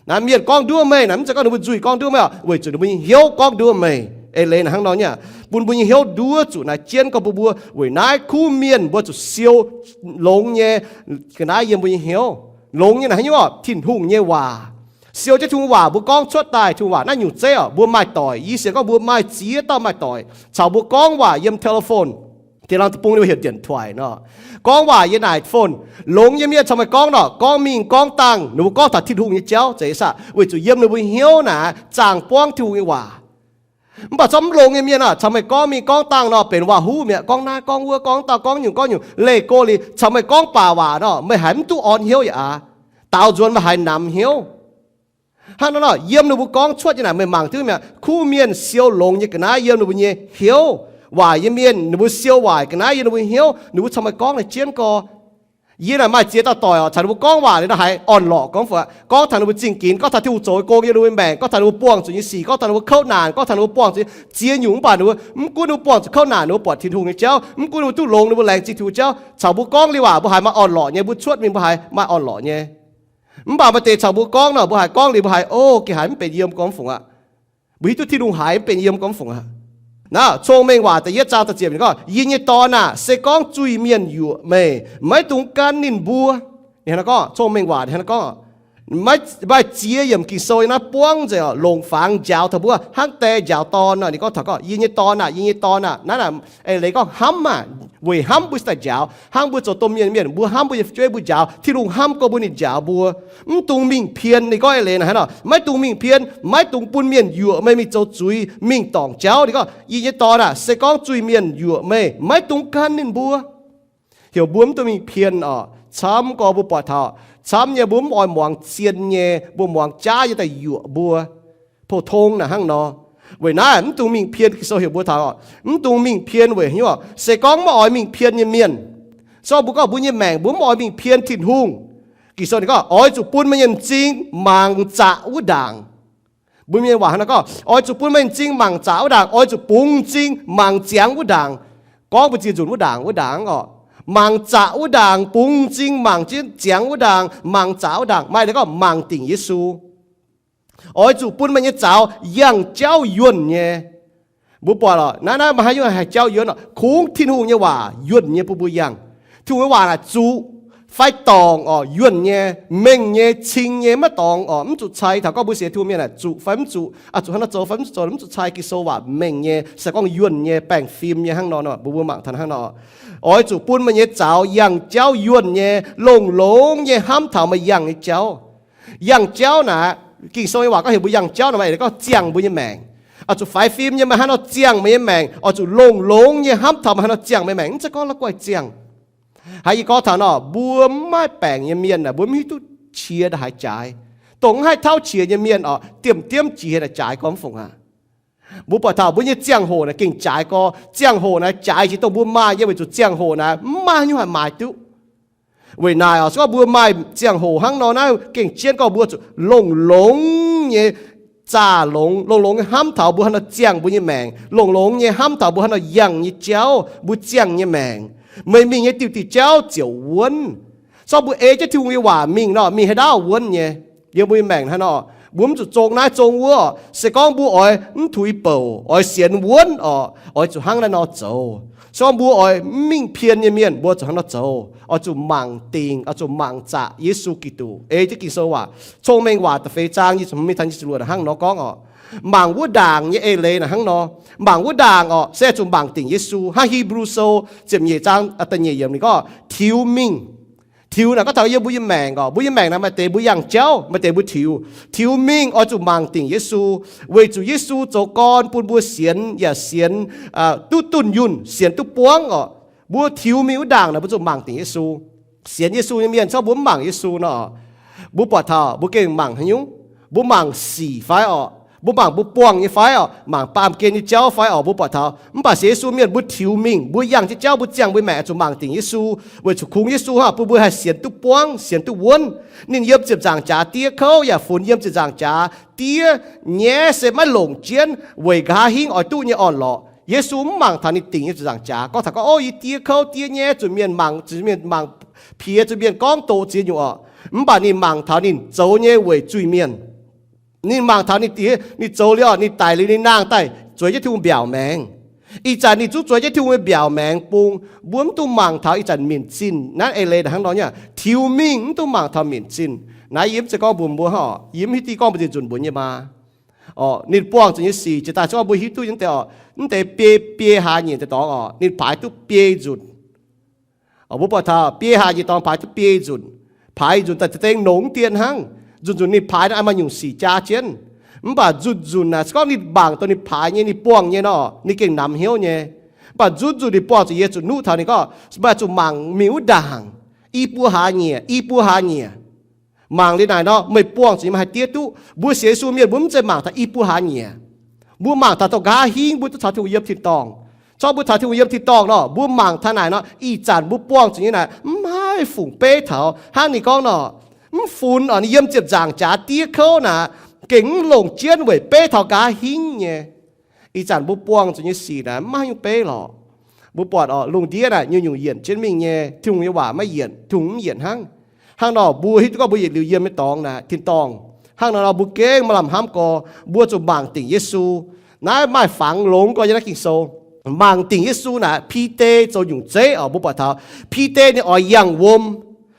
Naaiv mienh gorngv nduov meih naaic, mv zeiz gorngv ninh mbuo nzuih gorngv nduov meih oc, weic zuqc ninh mbuo nyei hnyouv gorngv nduov meih. Eix leiz naaic hnangv nor nyei, bun mbuo nyei hnyouv nduov zuqc naaic jienv gorngv bun mbuo. Weic naaiv kuv mienh mbuo zuqc siou longx nyei ga'naaiv yiem mbuo nyei hnyouv. Longx nyei naaic haaix nyungc oc? Tin-Hungh nyei waac. Siou jienv Tin-Hungh waac, mbuo gorngv cuotv daaih Tin-Hungh waac naaiv nyungc zeiv oc, mbuo maaih doic. Yie sienx gorngv mbuo maaih ziex dauh maaih doic caux mbuo gorngv waac yiem telephone. Diex laangz deic-bung ninh mbuo heuc điện thoại nor. Gorngv waac yiem naaic phone. Longx nyei mienh caux meih gorngv nor, gorngv mingh gorngv dangh, ninh mbuo gorngv taux Tin-Hungh nyei jauv zeiz saah? Weic zuqc yiem ninh mbuo hnyouv naaic zaangh buangv Tin-Hungh nyei waac. Mv baac zorqv mv longx nyei mienh aah, caux meih gorngv mingh gorngv dangh nor benx waac-huv mi'aqv, gorngv naaiv gorngv wuov, gorngv dauh gorngv nyungc gorngv nyungc, leih go liuz caux meih gorngv baac waac nor, meih haiz mv duqv orn hnyouv yaac aav. Daaux nzuonx meih haiz namx hnyouv. Hnangv naaiv nor, yiem ninh mbuo gorngv cuotv nyei naaic meih mangc duqv mi'aqv. Kuv mienh siou longx nyei ga'naaiv yiem ninh mbuo nyei hnyouv. Waaic nyei mienh ninh mbuo siou waaic ga'naaiv yiem ninh mbuo hnyouv. Ninh mbuo caux meih gorngv naaic jienv gorx. Yie naaic maaih ziex dauh doic oc, caux ninh mbuo gorngv waac liuz nor haiz orn-lorqc gorngv fai, gorngv taux ninh mbuo zingh ginx, gorngv taux Tin-Hungh zoux nyei gong yiem ninh mbuo maengc, gorngv taux ninh mbuo buangh zuqc nyei sic, gorngv taux ninh mbuo kouv naanc, gorngv taux ninh mbuo buangh zuqc ziex nyungc, mv baac ninh mbuo mv gunv ninh mbuo buangh zuqc kouv naanc, ninh mbuo buatc Tin-Hungh nyei jauv, mv gunv ninh mbuo duqv longx, ninh mbuo laengz zingh Tin-Hungh jauv, caux mbuo gorngv liuz waac mbuo haiz maaih orn-lorqc nyei, mbuo cuotv mingh mbuo haiz maaih orn-lorqc nyei. Mv baac maaih deix caux mbuo gorngv nor, mbuo haiz gorngv liuz mbuo haiz, o, gengh haiz mv benx yiem gorngv fungc aqv. Mbuo hiuv duqv Tin-Hungh haiz mv benx yiem gorngv fungc aqv. Naaiv Cong-Mengh Waac da'yietv zaang da'ziepc yiemc gorngv, yie nyei dorn aah, se gorngv zuiz-mienh yuoqc meih, maiv dungx gan ninh mbuo. Ninh hnangv nor gorngv, Cong-Mengh Waac hnangv nor gorngv, maaih ziex yiemc Ging-Sou yiem naaiv buangv nzengc oc, longc fangx njaaux taux mbuo hnangv die njaaux dorn nor. Ninh gorngv taux gorngv, yie nyei dorn aah, yie nyei dorn aah. Naaiv eix leiz gorngv hnamv aah, weic hnamv mbuo cingx daaih njaaux. Hnangv mbuo zoux domh mienh mienh, mbuo hnamv mbuo nyei fu'jueiv, mbuo njaaux. Tin-Hungh hnamv gorngv mbuo ninh njaaux mbuo. Mv dungx mingh pien. Ninh gorngv eix leiz naaic hnangv nor, maiv dungx mingh pien, maiv dungx bun mienh yuoqc meih mingh zoux zuiz, mingh dorngc jauv. Ninh gorngv, yie nyei dorn aah, se gorngv zuiz-mienh yuoqc meih, maiv dungx gan ninh mbuo. Heuc mbuo mv dungx mingh pien oc. Camv gorx mbuo buatc taux, camv nyei mbuo mv oix muangx zien nyei, mbuo muangx jaav nyei daaih yuoqc mbuo. Pou-tong naaic hnangv nor. Weic naaiv mv dungx mingh pien. Ging-Sou heuc mbuo taux, mv dungx mingh pien weic haaix nyungc? Se gorngv maiv oix mingh pien nyei mienh, se gorngv mbuo gorngv mbuo nyei maengc mbuo mv oix mingh pien Tin-Hungh, Ging-Sou ninh gorngv, oix zuqc bun meih nyei m'zing mangc zaqc wuov ndaangc. Mbuo mienh waac hnangv nor gorngv, oix zuqc bun meih m'zing mangc zaqc wuov ndaangc, oix zuqc bungx m'zing mangc ziangx wuov ndaangc. Gorngv mbu'ziex nzunc wuov ndaangc, wuov ndaangc oc. Mangc zaqc wuov ndaangc, bungx m'zing mangc jienv ziangx wuov ndaangc, mangc zaqc wuov ndaangc. Maaih deix gorngv mangc dingc Yesu. Oix zuqc bun meih nyei zaux yangh jauv yuonh nyei. Mbuo buatc oc, naaiv naaiv maaih haaix nyungc haih jauv yuonh oc? Kungx Tin-Hungh nyei waac yuonh nyei bun mbuo yangh. Tin-Hungh nyei waac naaic zuqc fai dorngc oc, yuonh nyei, mengh nyei, cing nyei, maiv dorngx oc, mv zuqc cai. Taux gorngv mbuo sienx Tin-Hungh mienh naaic zuqc fai mv zuqc, oix zuqc hnangv naaiv zoux fai mv zuqc zoux, mv zuqc cai. Ging-Sou waac mengh nyei, se gorngv yuonh nyei, baengh fim nyei hnangv nor. Mbuo mbuo mangc taux hnangv nor, oix zuqc bun meih nyei zaux yangh jauv yuonh nyei, longx-longx nyei hnamv taux meih yangh nyei jauv. Yangh jauv naaic, Ging-Sou nyei waac gorngv heuc mbuo yangh jauv naaic, maaih eix leiz gorngv ziangh mbuo nyei maengc. Oix zuqc faix fim nyei meih haaix nor ziangh meih nyei maengc, oix zuqc longx-longx nyei hnamv taux meih haaix nor ziangh meih nyei maengc. Mv zeiz gorngv la'guaih ziangh. Haiz yie gorngv taux nor, mbuo mv maaih baengc nyei mienh aah, mbuo mv hiuv duqv qiex ndongc haaix jaaix. Dongh mv haih tauv qiex nyei mienh oc, diemv diemv jiex naaic jaaix gorngv fungc aqv. Mbuo buatc taux mbuo nyei ziangh hoc naaic gengh jaaix gorx. Ziangh hoc naaic jaaix jiex dongh mbuo maaih nyei, weic zuqc ziangh hoc naaic mv maaih haaix nyungc haih maaiz duqv. Weic naaic oc, se gorngv mbuo maaih ziangh hoc hnangv nor naaiv, gengh jienv gorngv mbuo zuqc longx-longx nyei zaah longx, longx-longx nyei hnamv taux mbuo haaix nor ziangh mbuo nyei maengc, longx-longx nyei hnamv taux mbuo haaix nor yangh nyei jauv, mbuo ziangh nyei maengc. Meih mingh nyei diuh diuh jauv ziouc wuonv. Se gorngv mbuo ei jienv Tin-Hungh nyei waac mingh nor, mingh haaix ndaauv wuonv nyei. Yiem mbuo nyei maengc hnangv nor, mbuo mv zuqc zong naaiv zong wuov. Se gorngv mbuo oix mv tuix bouc, oix sienx wuonv oc, oix zuqc hnangv naaiv nor zoux. Se gorngv mbuo oix mv mingh pien nyei mienh, mbuo zuqc hnangv nor zoux, oix zuqc mangc dingc, oix zuqc mangc zaqc Yesu Giduc. Ei jienv Ging-Sou waac, Cong-Mengh Waac da'feix zaang nyic ziepc hmz mingh taux nyic ziepc luoqc hnangv nor gorngv oc. Mangc wuov ndaangc nyei eix leiz naaic hnangv nor. Mangc wuov ndaangc oc, se zuqc mangc dingc Yesu. Hnangv Hipv^lu Sou ziepc nyeic zaang da'nyeic yiemc ninh gorngv tiux mingh. Tiux naaic gorngv taux yiem mbuo nyei maengc oc. Mbuo nyei maengc naaic maaih deix mbuo yangh jauv, maaih deix mbuo tiux. Tiux mingh oix zuqc mangc dingc Yesu, weic zuqc Yesu zoux gorn bun mbuo sienx yaac sienx duqv dunh yunh, sienx duqv buangv oc. Mbuo tiux mingh wuov ndaangc naaic mbuo zuqc mangc dingc Yesu. Sienx Yesu nyei mienh, se gorngv mbuo mv mangc Yesu nor, mbuo buatc taux mbuo gengh mangc haaix nyungc? Mbuo mangc sic fai oc? Mbuo mangc mbuo buangh nyei fai oc? Mangc baamh gen nyei jauv fai oc? Mbuo buatc taux. Mv baac sienx Yesu mienh mbuo tiux mingh, mbuo yangh jienv jauv, mbuo ziangh mbuo maengc zuqc mangc dingc Yesu, weic zuqc kungx Yesu hnangv bun mbuo haih sienx duqv buangv, sienx duqv wuonv. Ninh yiem ziepc nzaangc jaax diev kouv yaac funx yiem ziepc nzaangc jaax diev nyaiv se maiv longc jienv weic nqa'haav hingv oix duqv nyei orn-lorqc. Yesu mv mangc taux ninh dingc yiem ziepc nzaangc jaax gorngv taux gorngv, O, yie diev kouv diev nyaiv, zuqc mienh mangc, zuqc mienh mangc piex, zuqc mienh gorngv doqc ziex nyungc oc. Mv baac ninh mangc taux ninh zoux nyei weic zuiz-mienh. Ninh mangc taux ninh diev, ninh zoux liuz oc, ninh daic liuz ninh nangh daaih zueiz jienv Tin-Hungh mbiaauc maengx. Ih zanc ninh zungv zueiz jienv Tin-Hungh nyei mbiaauc maengx bung. Mbuo mv dungx mangc taux ih zanc minc zinh naaiv eix leiz hnangv nor nyei. Tiux mingh mv dungx mangc taux minc zinh. Naaiv yie mv zeiz gorngv mbuox mbuo hnangv oc. Yie mv hiuv duqv gorngv mbuox nzunc mbuox nyei maa. Oc, ninh buangh zuqc nyei sic jiex daaih se gorngv mbuo hiuv duqv nyei deix oc, mv deix biei, biei hlaax nyieqc deix dorngx oc, ninh paaix duqv biei nzunc. Mbuo buatc taux biei hlaax nyieqc dorngx paaix duqv biei nzunc. Paaix nzunc daaih za'gengh nongx dien hnangv. Nzunc nzunc ninh paaix naaiv maaih nyungc sic jaa jienv. Mv baac nzunc nzunc naaic se gorngv ninh mangc dongh ninh paaix nyei, ninh buangh nyei nor, ninh gengh namx hnyouv nyei. Mv baac nzunc nzunc ninh buangh zuqc yie zuqc nuqv taux ninh gorngv, mv baac zuqc mangc mingh wuov ndaangc, i buo hlaax nyieqc, i buo hlaax nyieqc. Mangc liuz naaic nor, meih buangh zuqc nyei meih haih diev duqv. Mbuo sienx Yesu mienh mbuo mv zeiz mangc taux i buo hlaax nyieqc. Mbuo mangc taux dongh nqa'haav hingv mbuo duqv caux Tin-Hungh yiem tin-dorngh. Se gorngv mbuo caux Tin-Hungh yiem tin-dorngh nor, mbuo mangc taux naaic nor, ih zanc mbuo buangh zuqc nyei naaic mv haih fungc beiv taux hnangv ninh gorngv nor. Mv funx oc, ninh yiem ziepc nzaangc jaax diev kouv naaic, gengh mv longc jienv weic beiv taux nqa'haav hingv nyei. Ih zanc mbuo buangh zuqc nyei sic naaic mv maaih haaix nyungc beiv lorqc. Mbuo buatc oc, lungh ndiev naaic nyungc-nyungc yienc jienv mingh nyei, Tin-Hungh nyei waac maiv yienc, Tin-Hungh mv yienc hnangv. Hnangv nor mbuo hiuv duqv gorngv mbuo yietc liuz yiem nyei dorngx naaic tin-dorngh. Hnangv nor nor mbuo gengh maaih lamh hnamv gorx, mbuo zuqc mangc dingc Yesu. Naaiv maaih fangx longx gorx yiem naaiv Ging-Sou. Mangc dingc Yesu naaic, Bide zoux nyungc zeiv oc. Mbuo buatc taux Bide ninh oix yangh wuom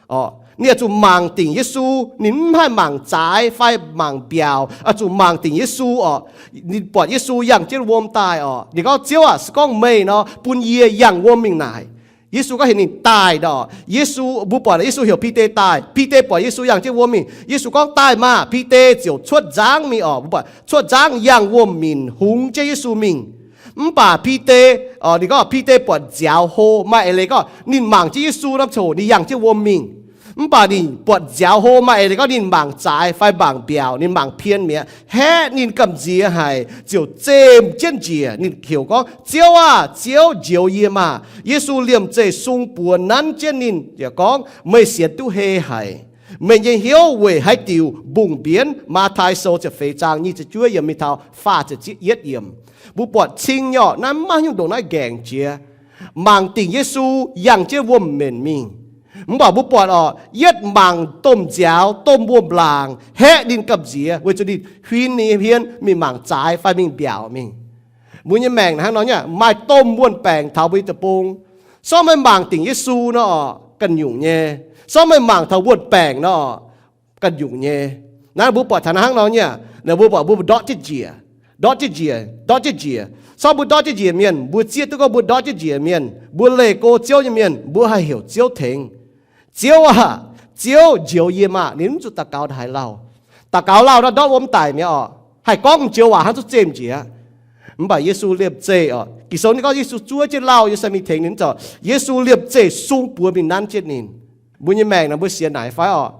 oc, ninh oix zuqc mangc dingc Yesu. Ninh mv haih mangc zaaix fai mangc mbiaauc, oix zuqc mangc dingc Yesu oc. Ninh buatc Yesu yangh jienv wuom daaih oc, ninh gorngv, Ziouv aac, se gorngv meih nor, bun yie yangh wuom mingh naaic. Yesu gorngv heuc ninh daaih nor. Yesu, mbuo buatc Yesu heuc Bide daaih. Bide buatc Yesu yangh jienv wuom mingh, Yesu gorngv, Daaih maah! Bide ziouc cuotv nzangv mingh oc. Mbuo buatc cuotv nzangv yangh wuom minc hungx jienv Yesu mingh. Mv baac Bide, ninh gorngv Bide buatc nziaaux hlo, maaih eix leiz gorngv ninh mangc jienv Yesu norm ziangh hoc ninh yangh jienv wuom mingh. Mv baac ninh buatc nziaaux hlo, maaih eix leiz gorngv ninh mangc zaaix fai mangc mbiaauc, ninh mangc pien mi'aqv. Haeqv ninh gamh nziex haic, ziouc zemh jienv njiec. Ninh heuc gorngv, Ziouv aah! Ziouv, njoux yie maah! Yesu liemh zeih sung buoz nanv jienv ninh yaac gorngv, Meih sienx duqv hei haic. Meih nyei hnyouv weic haaix diuc mbungh mbienv? Matv^tai Sou ziepc feix zaang nyic ziepc juov yiemc mingh taux faah ziepc yietv yiemc. Mbuo buatc cing nyei orqc, naaiv mv maaih nyungc ndongc naaiv nqaengc jiex. Mangc dingc Yesu yangh jienv wuom-menc mingh. Mv baac mbuo buatc orqc, yietv mangc domh nziaaux, domh wuom-laangc, haeqv ninh gamh nziex weic zuqc ninh huin ninh nyei hmien mingh mangc zaaix fai mingh mbiaauc mingh. Mbuo nyei maengc hnangv nor nyei, maaih domh wuon-baengc taux mbuo nyei deic-bung. Se gorngv meih mangc dingc Yesu nor, ganh nyungc nyei. Se gorngv meih mangc taux wuon-baengc nor, ganh nyungc nyei. Naaiv mbuo buatc taux hnangv nor nyei, mbuo buatc mbuo ndortv jienv njiec, ndortv jienv njiec, ndortv jienv njiec. Se gorngv mbuo ndortv jienv njiec mienh, mbuo zieqv duqv gorngv mbuo ndortv jienv njiec mienh, mbuo leih go Ziouv nyei mienh, mbuo haih heuc Ziouv tengx. Ziouv aah! Ziouv, njoux yie maah! Ninh mv zuqc daux gaux haaix lauh. Daux gaux lauh nor ndortv wuom daic mi'aqv orqc. Haih gorngv joux waac hnangv zungv zemh njiec. Mv baac Yesu liemh zeih orqc, Ging-Sou ninh gorngv Yesu zuov jienv lauh yiem sai mingh tengx ninh, mv zeiz, Yesu liemh zeih sung buoz mingh nanv jienv ninh. Mbuo nyei maengc naaic mbuo sienx naaic fai orqc?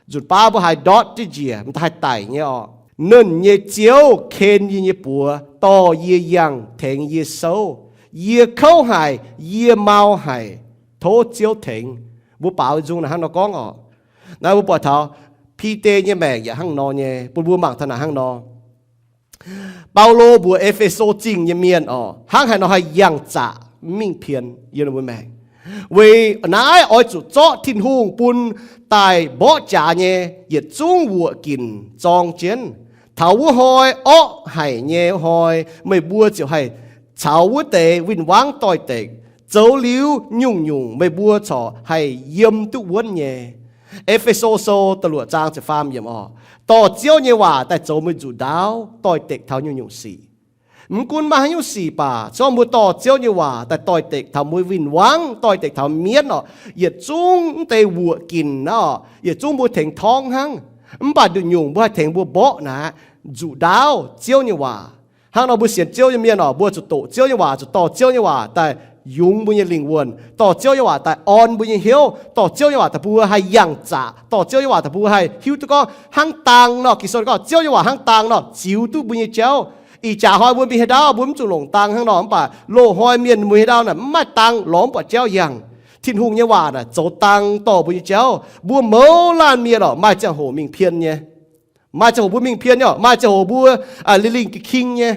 Nzunc baav mbuo haiz ndortv jienv njiec, mv haih daic nyei orqc. Nernh nyei Ziouv, ken yie nyei buoz, dorh yie yangh, tengx yie souv. Yie kouv haic, yie mau haic, tov Ziouv tengx. Mbuo baaux nzung naaic hnangv nor gorngv orqc. Naaiv mbuo buatc taux Bide nyei maengc yaac hnangv nor nyei, bun mbuo mangc taux naaic hnangv nor. Baulo mbuox E^fe^so Zingh nyei mienh orqc, hnangv haaix nor haih yangh zaqc mv mingh pien yiem ninh mbuo maengc. Weic naaiv oix zuqc zorqv Tin-Hungh bun daaih mborqv jaax nyei yietc zungv wuoqc ginc zorng jienv. Taux wuov hnoi, orqv haic nyei hnoi, meih mbuo ziouc haih caux wuov deix win-wangv doix-dekc, Zoux liuz nyungc-nyungc meih mbuo corc haih yiem duqv wuonv nyei. E^fe^so Sou da'luoqc zaang ziepc faam yiemc oc, dorh Ziouv nyei waac daaih zoux meih nzuqc ndaauv, doix-dekc taux nyungc-nyungc sic. Mv gunv maaih haaix nyungc sic baac, se gorngv mbuo dorh Ziouv nyei waac daaih doix-dekc taux mbuo win-wangv, doix-dekc taux mienv oc, yietc zungv mv deix wuoqc ginc naaiv oc, yietc zungv mbuo tengx torngv hnangv. Mv baac nduqc nyungc mbuo haih tengx mbuo mborqv naaic, nzuqc ndaauv Ziouv nyei waac. Hnangv nor mbuo sienx Ziouv nyei mienh oc, mbuo zuqc doqc Ziouv nyei waac, zuqc dorh Ziouv nyei waac daaih yungz mbuo nyei lingh wuonh, dorh Ziouv nyei waac daaih orn mbuo nyei hnyouv, dorh Ziouv nyei waac daaih bun mbuo haih yangh zaqc, dorh Ziouv nyei waac daaih bun mbuo haih hiuv duqv gorngv hnangv dangh nor, Ging-Sou gorngv Ziouv nyei waac hnangv dangh nor ziux duqv mbuo nyei jauv. Ih jaax hnoi mbuo mingh haaix ndau mbuo mv zuqc longc dangh hnangv nor, mv baac loz-hnoi mienh mbuo haaix ndau naaic mv maaih dangh lorz mv buatc jauv yangh. Tin-Hungh nyei waac naaic zoux dangh dorh mbuo nyei jauv. Mbuo mouz laanh mienh oc, maaih ziangh hoc mingh pien nyei. Maaih ziangh hoc mbuo mingh pien nyei oc, maaih ziangh hoc mbuo lingh lingh ging-ging nyei.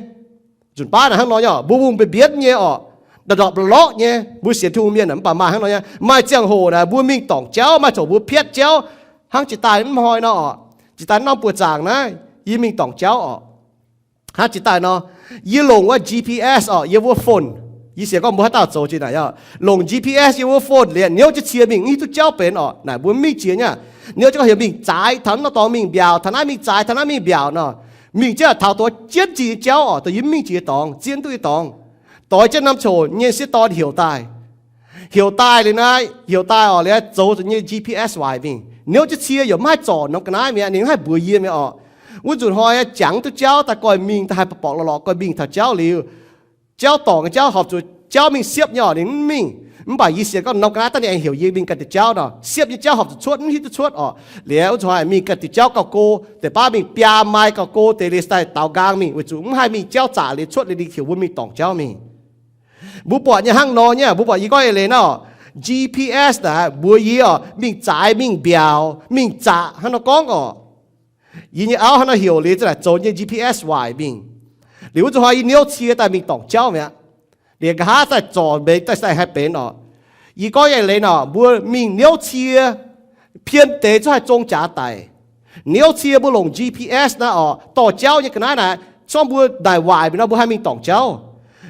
Nzunc baav naaic hnangv nor nyei oc, mbuo mungh mbienv mbienv nyei oc, ndortv ndortv lorqc nyei, mbuo sienx Tin-Hungh mienh mv baac maaih hnangv nor nyei. Maaih ziangh hoc naaic mbuo mingh dorngc jauv, maaih ziangh hoc mbuo piatv jauv. Hnangv jiex daaih mv hnoi nor oc, jiex daaih norm buoqc zaangc naaiv yie mingh dorngc jauv oc. Hnangv jiex daaih nor, yie longc wuov G P S oc, yie wuov phone. Yie sienx gorngv mbuo haaix dauh zoux jiex naaic, longc G P S yie wuov phone liuz niouv jienv cie mingh mv hiuv duqv jauv benx oc. Naaic mbuo mv mingh jiex nyei, niouv jienv gorngv heuc mingh zaaix taux norm dorngx mingh mbiaauc, taux naaiv mingh zaaix, taux naaiv mingh mbiaauc nor. Mingh jienv taux taux jienv jiex nyei jauv oc, dongh yie mv mingh jiex nyei dorngx, zien duqv nyei dorngx. Doix jienv norm ziangh hoc nyei sieqv dorn heuc daaih. Heuc daaih liuz naaiv, heuc daaih oc, liuz zoux zuqc nyei G P S waaic mingh. Niouv jienv cie yaac mv haih zorc norm ga'naaiv mi'aqv, ninh mv haih mbuox yie mi'aqv oc. Wuov nzunc hnoi jangx duqv jauv daaih goiv mingh, daaih haih borqc lorqc lorqc goiv mingh taux jauv liuz, jauv dorngc nyei jauv horpc zuqc jauv mingh siepv nyei oc, ninh mv mingh. Mv baac yie sienx gorngv norm ga'naaiv daaih ninh aengx heuc yie mingh ganh deix jauv nor, siepv nyei jauv horpc zuqc cuotv, mv hiuv duqv cuotv oc. Liuz wuov nzunc hnoi mingh ganh deix jauv gauh go, deix baav mingh biaa mai gauh go deix liuz daaih daaux nqaang mingh, weic zuqc mv haih mingh jauv zaqc liuz cuotv liuz ninh heuc mbuo mingh dorngc jauv mingh. Mbuo buatc nyei hnangv nor nyei, mbuo buatc yie gorngv eix leiz nor, G P S naaic mbuox yie oc, mingh zaaix, mingh mbiaauc, mingh zaqc hnangv nor gorngv oc. Yie nyei auv hnangv nor heuc liuz za'naaic zoux nyei G P S waaic mingh. Liuz wuov nzunc hnoi yie niouv cie daaih mingh dorngc jauv mi'aqv. Liuz nqa'haav daaih zorc mbenc daaih se haih benx oc. Yie gorngv eix leiz nor, mbuo mingh niouv cie, pien deix zungv haih zong jaax daic. Niouv cie mbuo longc G P S naaiv oc, dorh jauv nyei ga'naaiv naaic, zorngv mbuo naaic waaic mingh nor mbuo haih mingh dorngc jauv.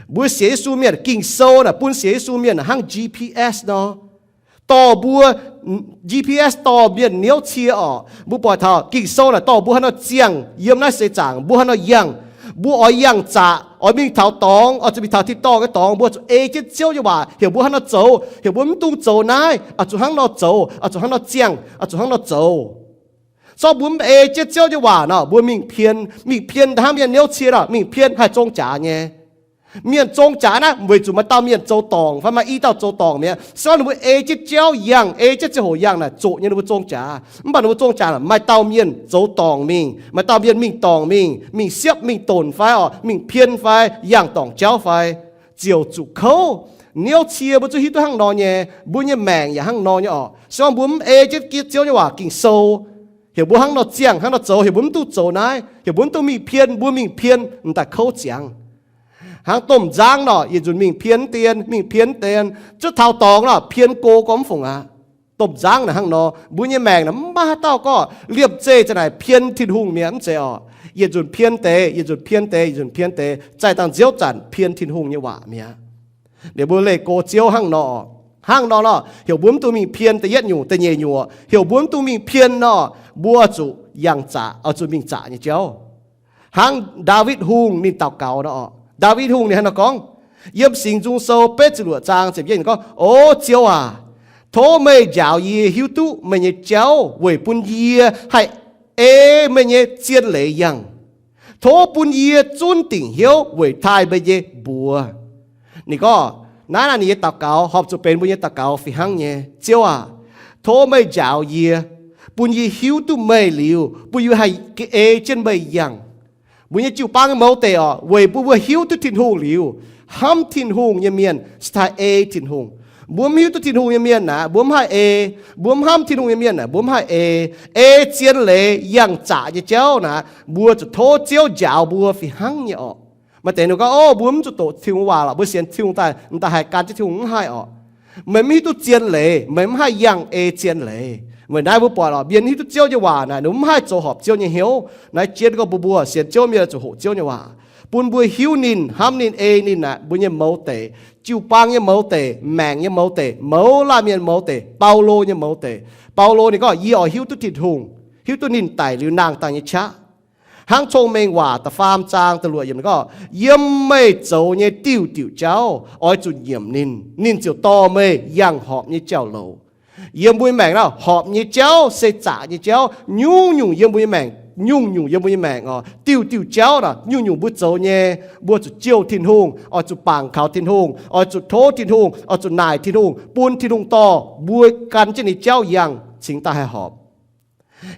Mbuo sienx Yesu mienh, Ging-Sou naaic bun sienx Yesu mienh hnangv G P S nor, dorh mbuo, G P S dorh mienh niouv cie oc. Mbuo buatc taux Ging-Sou naaic dorh mbuo haaix nor ziangh yiem naaiv seix zaangc, mbuo haaix nor yangh, mbuo oix yangh zaqc, oix mingh taux dorngx, oix zuqc mingh taux tin-dorngh nyei dorngx, mbuo zuqc ei jienv Ziouv nyei waac heuc mbuo hnangv nor zoux, heuc mbuo mv dungx zoux naaiv, oix zuqc hnangv nor zoux, oix zuqc hnangv nor ziangh, oix zuqc hnangv nor zoux. Zorngv mbuo mv ei jienv Ziouv nyei waac nor, mbuo mingh pien, mingh pien hnangv mienh niouv cie nor, mingh pien haih zong jaax nyei. Mienh zong jaax naaiv weic zuqc maaih dauh mienh zoux dorngc fai maaih i dauh zoux dorngc mi'aqv. Se gorngv ninh mbuo ei jienv jauv yangh, ei jienv ziangh hoc yangh naaic zoqc nyei ninh mbuo zong jaax. Mv baac ninh mbuo zong jaax maaih dauh mienh zoux dorngc mingh, maaih dauh mienh mingh dorngc mingh, mingh siepv mingh donc fai oc, mingh pien fai yangh dorngc jauv fai, ziouc zuqc kouv. Niouv cie mbuo zuqc hiuv duqv hnangv nor nyei, mbuo nyei maengc yaac hnangv nor nyei oc. Se gorngv mbuo mv ei jienv Ziouv nyei waac Ging-Sou, heuc mbuo hnangv nor ziangh hnangv nor zoux, heuc mbuo mv dungx zoux naaiv, heuc mbuo mv dungx mingh pien, mbuo mingh pien m'daaih kouv ziangx. Hnangv domh nzangv nor, yietc nzunc mingh pien deix, mingh pien deix, zuqc taux dorngx nor pien go gormx fungc aqv. Domh nzangv naaic hnangv nor, mbuo nyei maengc naaic mv maaih haaix dauh gorngv liemh zeih za'naaic pien Tin-Hungh mi'aqv, mv zeiz oc. Yietc nzunc pien deix, yietc nzunc pien deix, yietc nzunc pien deix, zaih dangh nziouv zanc pien Tin-Hungh nyei waac mi'aqv. Liuz mbuo leih go Ziouv hnangv nor, hnangv nor nor heuc mbuo mv dungx mingh pien da'yietv nyungc da'nyeic nyungc, heuc mbuo mv dungx mingh pien nor, mbuo zuqc yangh zaqc, oix zuqc mingh zaqc nyei jauv. Hnangv Ndaawitv Hungh ninh daux gaux nor, Ndaawitv Hungh ninh hnangv nor gorngv, yiem Singx Nzung Sou betv ziepc luoqc zaang ziepc yietv gorngv, O Ziouv aac, tov meih njaaux yie hiuv duqv meih nyei jauv weic bun yie haih ei meih nyei zien leiz yangh. Tov bun yie zunv dingc hnyouv weic taaih meih nyei mbuox. Ninh gorngv naaiv naaic ninh nyei daux gaux horpc zuqc benx mbuo nyei daux gaux fih hnangv nyei. Ziouv aac, tov meih njaaux yie, bun yie hiuv duqv meih liuz, bun yie haih ei jienv meih yangh. Mbuo nyei jiu-baang nyei mouz deic oc, weic bun mbuo hiuv duqv Tin-Hungh liuz, hnamv Tin-Hungh nyei mienh cingx daaih ei Tin-Hungh. Mbuo mv hiuv duqv Tin-Hungh nyei mienh naaic, mbuo mv haih ei. Mbuo mv hnamv Tin-Hungh nyei mienh naaic, mbuo mv haih ei. Ei zien leiz yangh zaqc nyei jauv naaic, mbuo zuqc tov Ziouv njaaux mbuo fih hnangv nyei oc. Maaih deix ninh gorngv, O, mbuo mv zuqc doqc Tin-Hungh waac lorqc, mbuo sienx Tin-Hungh daaih, m'daaih haiz gan jienv Tin-Hungh, mv haih oc. Meih mv hiuv duqv zien leiz, meih mv haih yangh ei zien leiz. Weic naaiv mbuo buatc lorqc, mienh hiuv duqv Ziouv nyei waac naaic, ninh mv haih zoux horpc Ziouv nyei hnyouv. Naaiv jienv gorngv mbuo, mbuo sienx Ziouv mienh zuqc hoqc Ziouv nyei waac. bun mbuo hiuv ninh, hnamv ninh, ei ninh aeqv, mbuo nyei mouz deic, jiu-baang nyei mouz deic, maengc nyei mouz deic, mouz laanh mienh mouz deic, Baulo nyei mouz deic. Baulo ninh gorngv, yie oix hiuv duqv Tin-Hungh, hiuv duqv ninh daic liuz nangh daaih nyei qaqv. Hnangv Cong-Mengh Waac da'faam zaang da'luoqc yiemc gorngv, yiem meih zoux nyei diuh diuc jauv oix zuqc nyiemc ninh, ninh ziouc dorh meih yangh horpc nyei jauv-louc. Yiem mbuo nyei maengc naaiv, horpc nyei jauv se zaqc nyei jauv. Nyungc-nyungc yiem mbuo nyei maengc, nyungc-nyungc yiem mbuo nyei maengc oc. Diuh diuh jauv naaic, nyungc-nyungc mbuo zoux nyei, mbuo zuqc jouh Tin-Hungh, oix zuqc bangc kaux Tin-Hungh, oix zuqc tov Tin-Hungh, oix zuqc naaic Tin-Hungh, bun Tin-Hungh dorh mbuo gan jienv ninh jauv yangh cingx daaih haih horpc.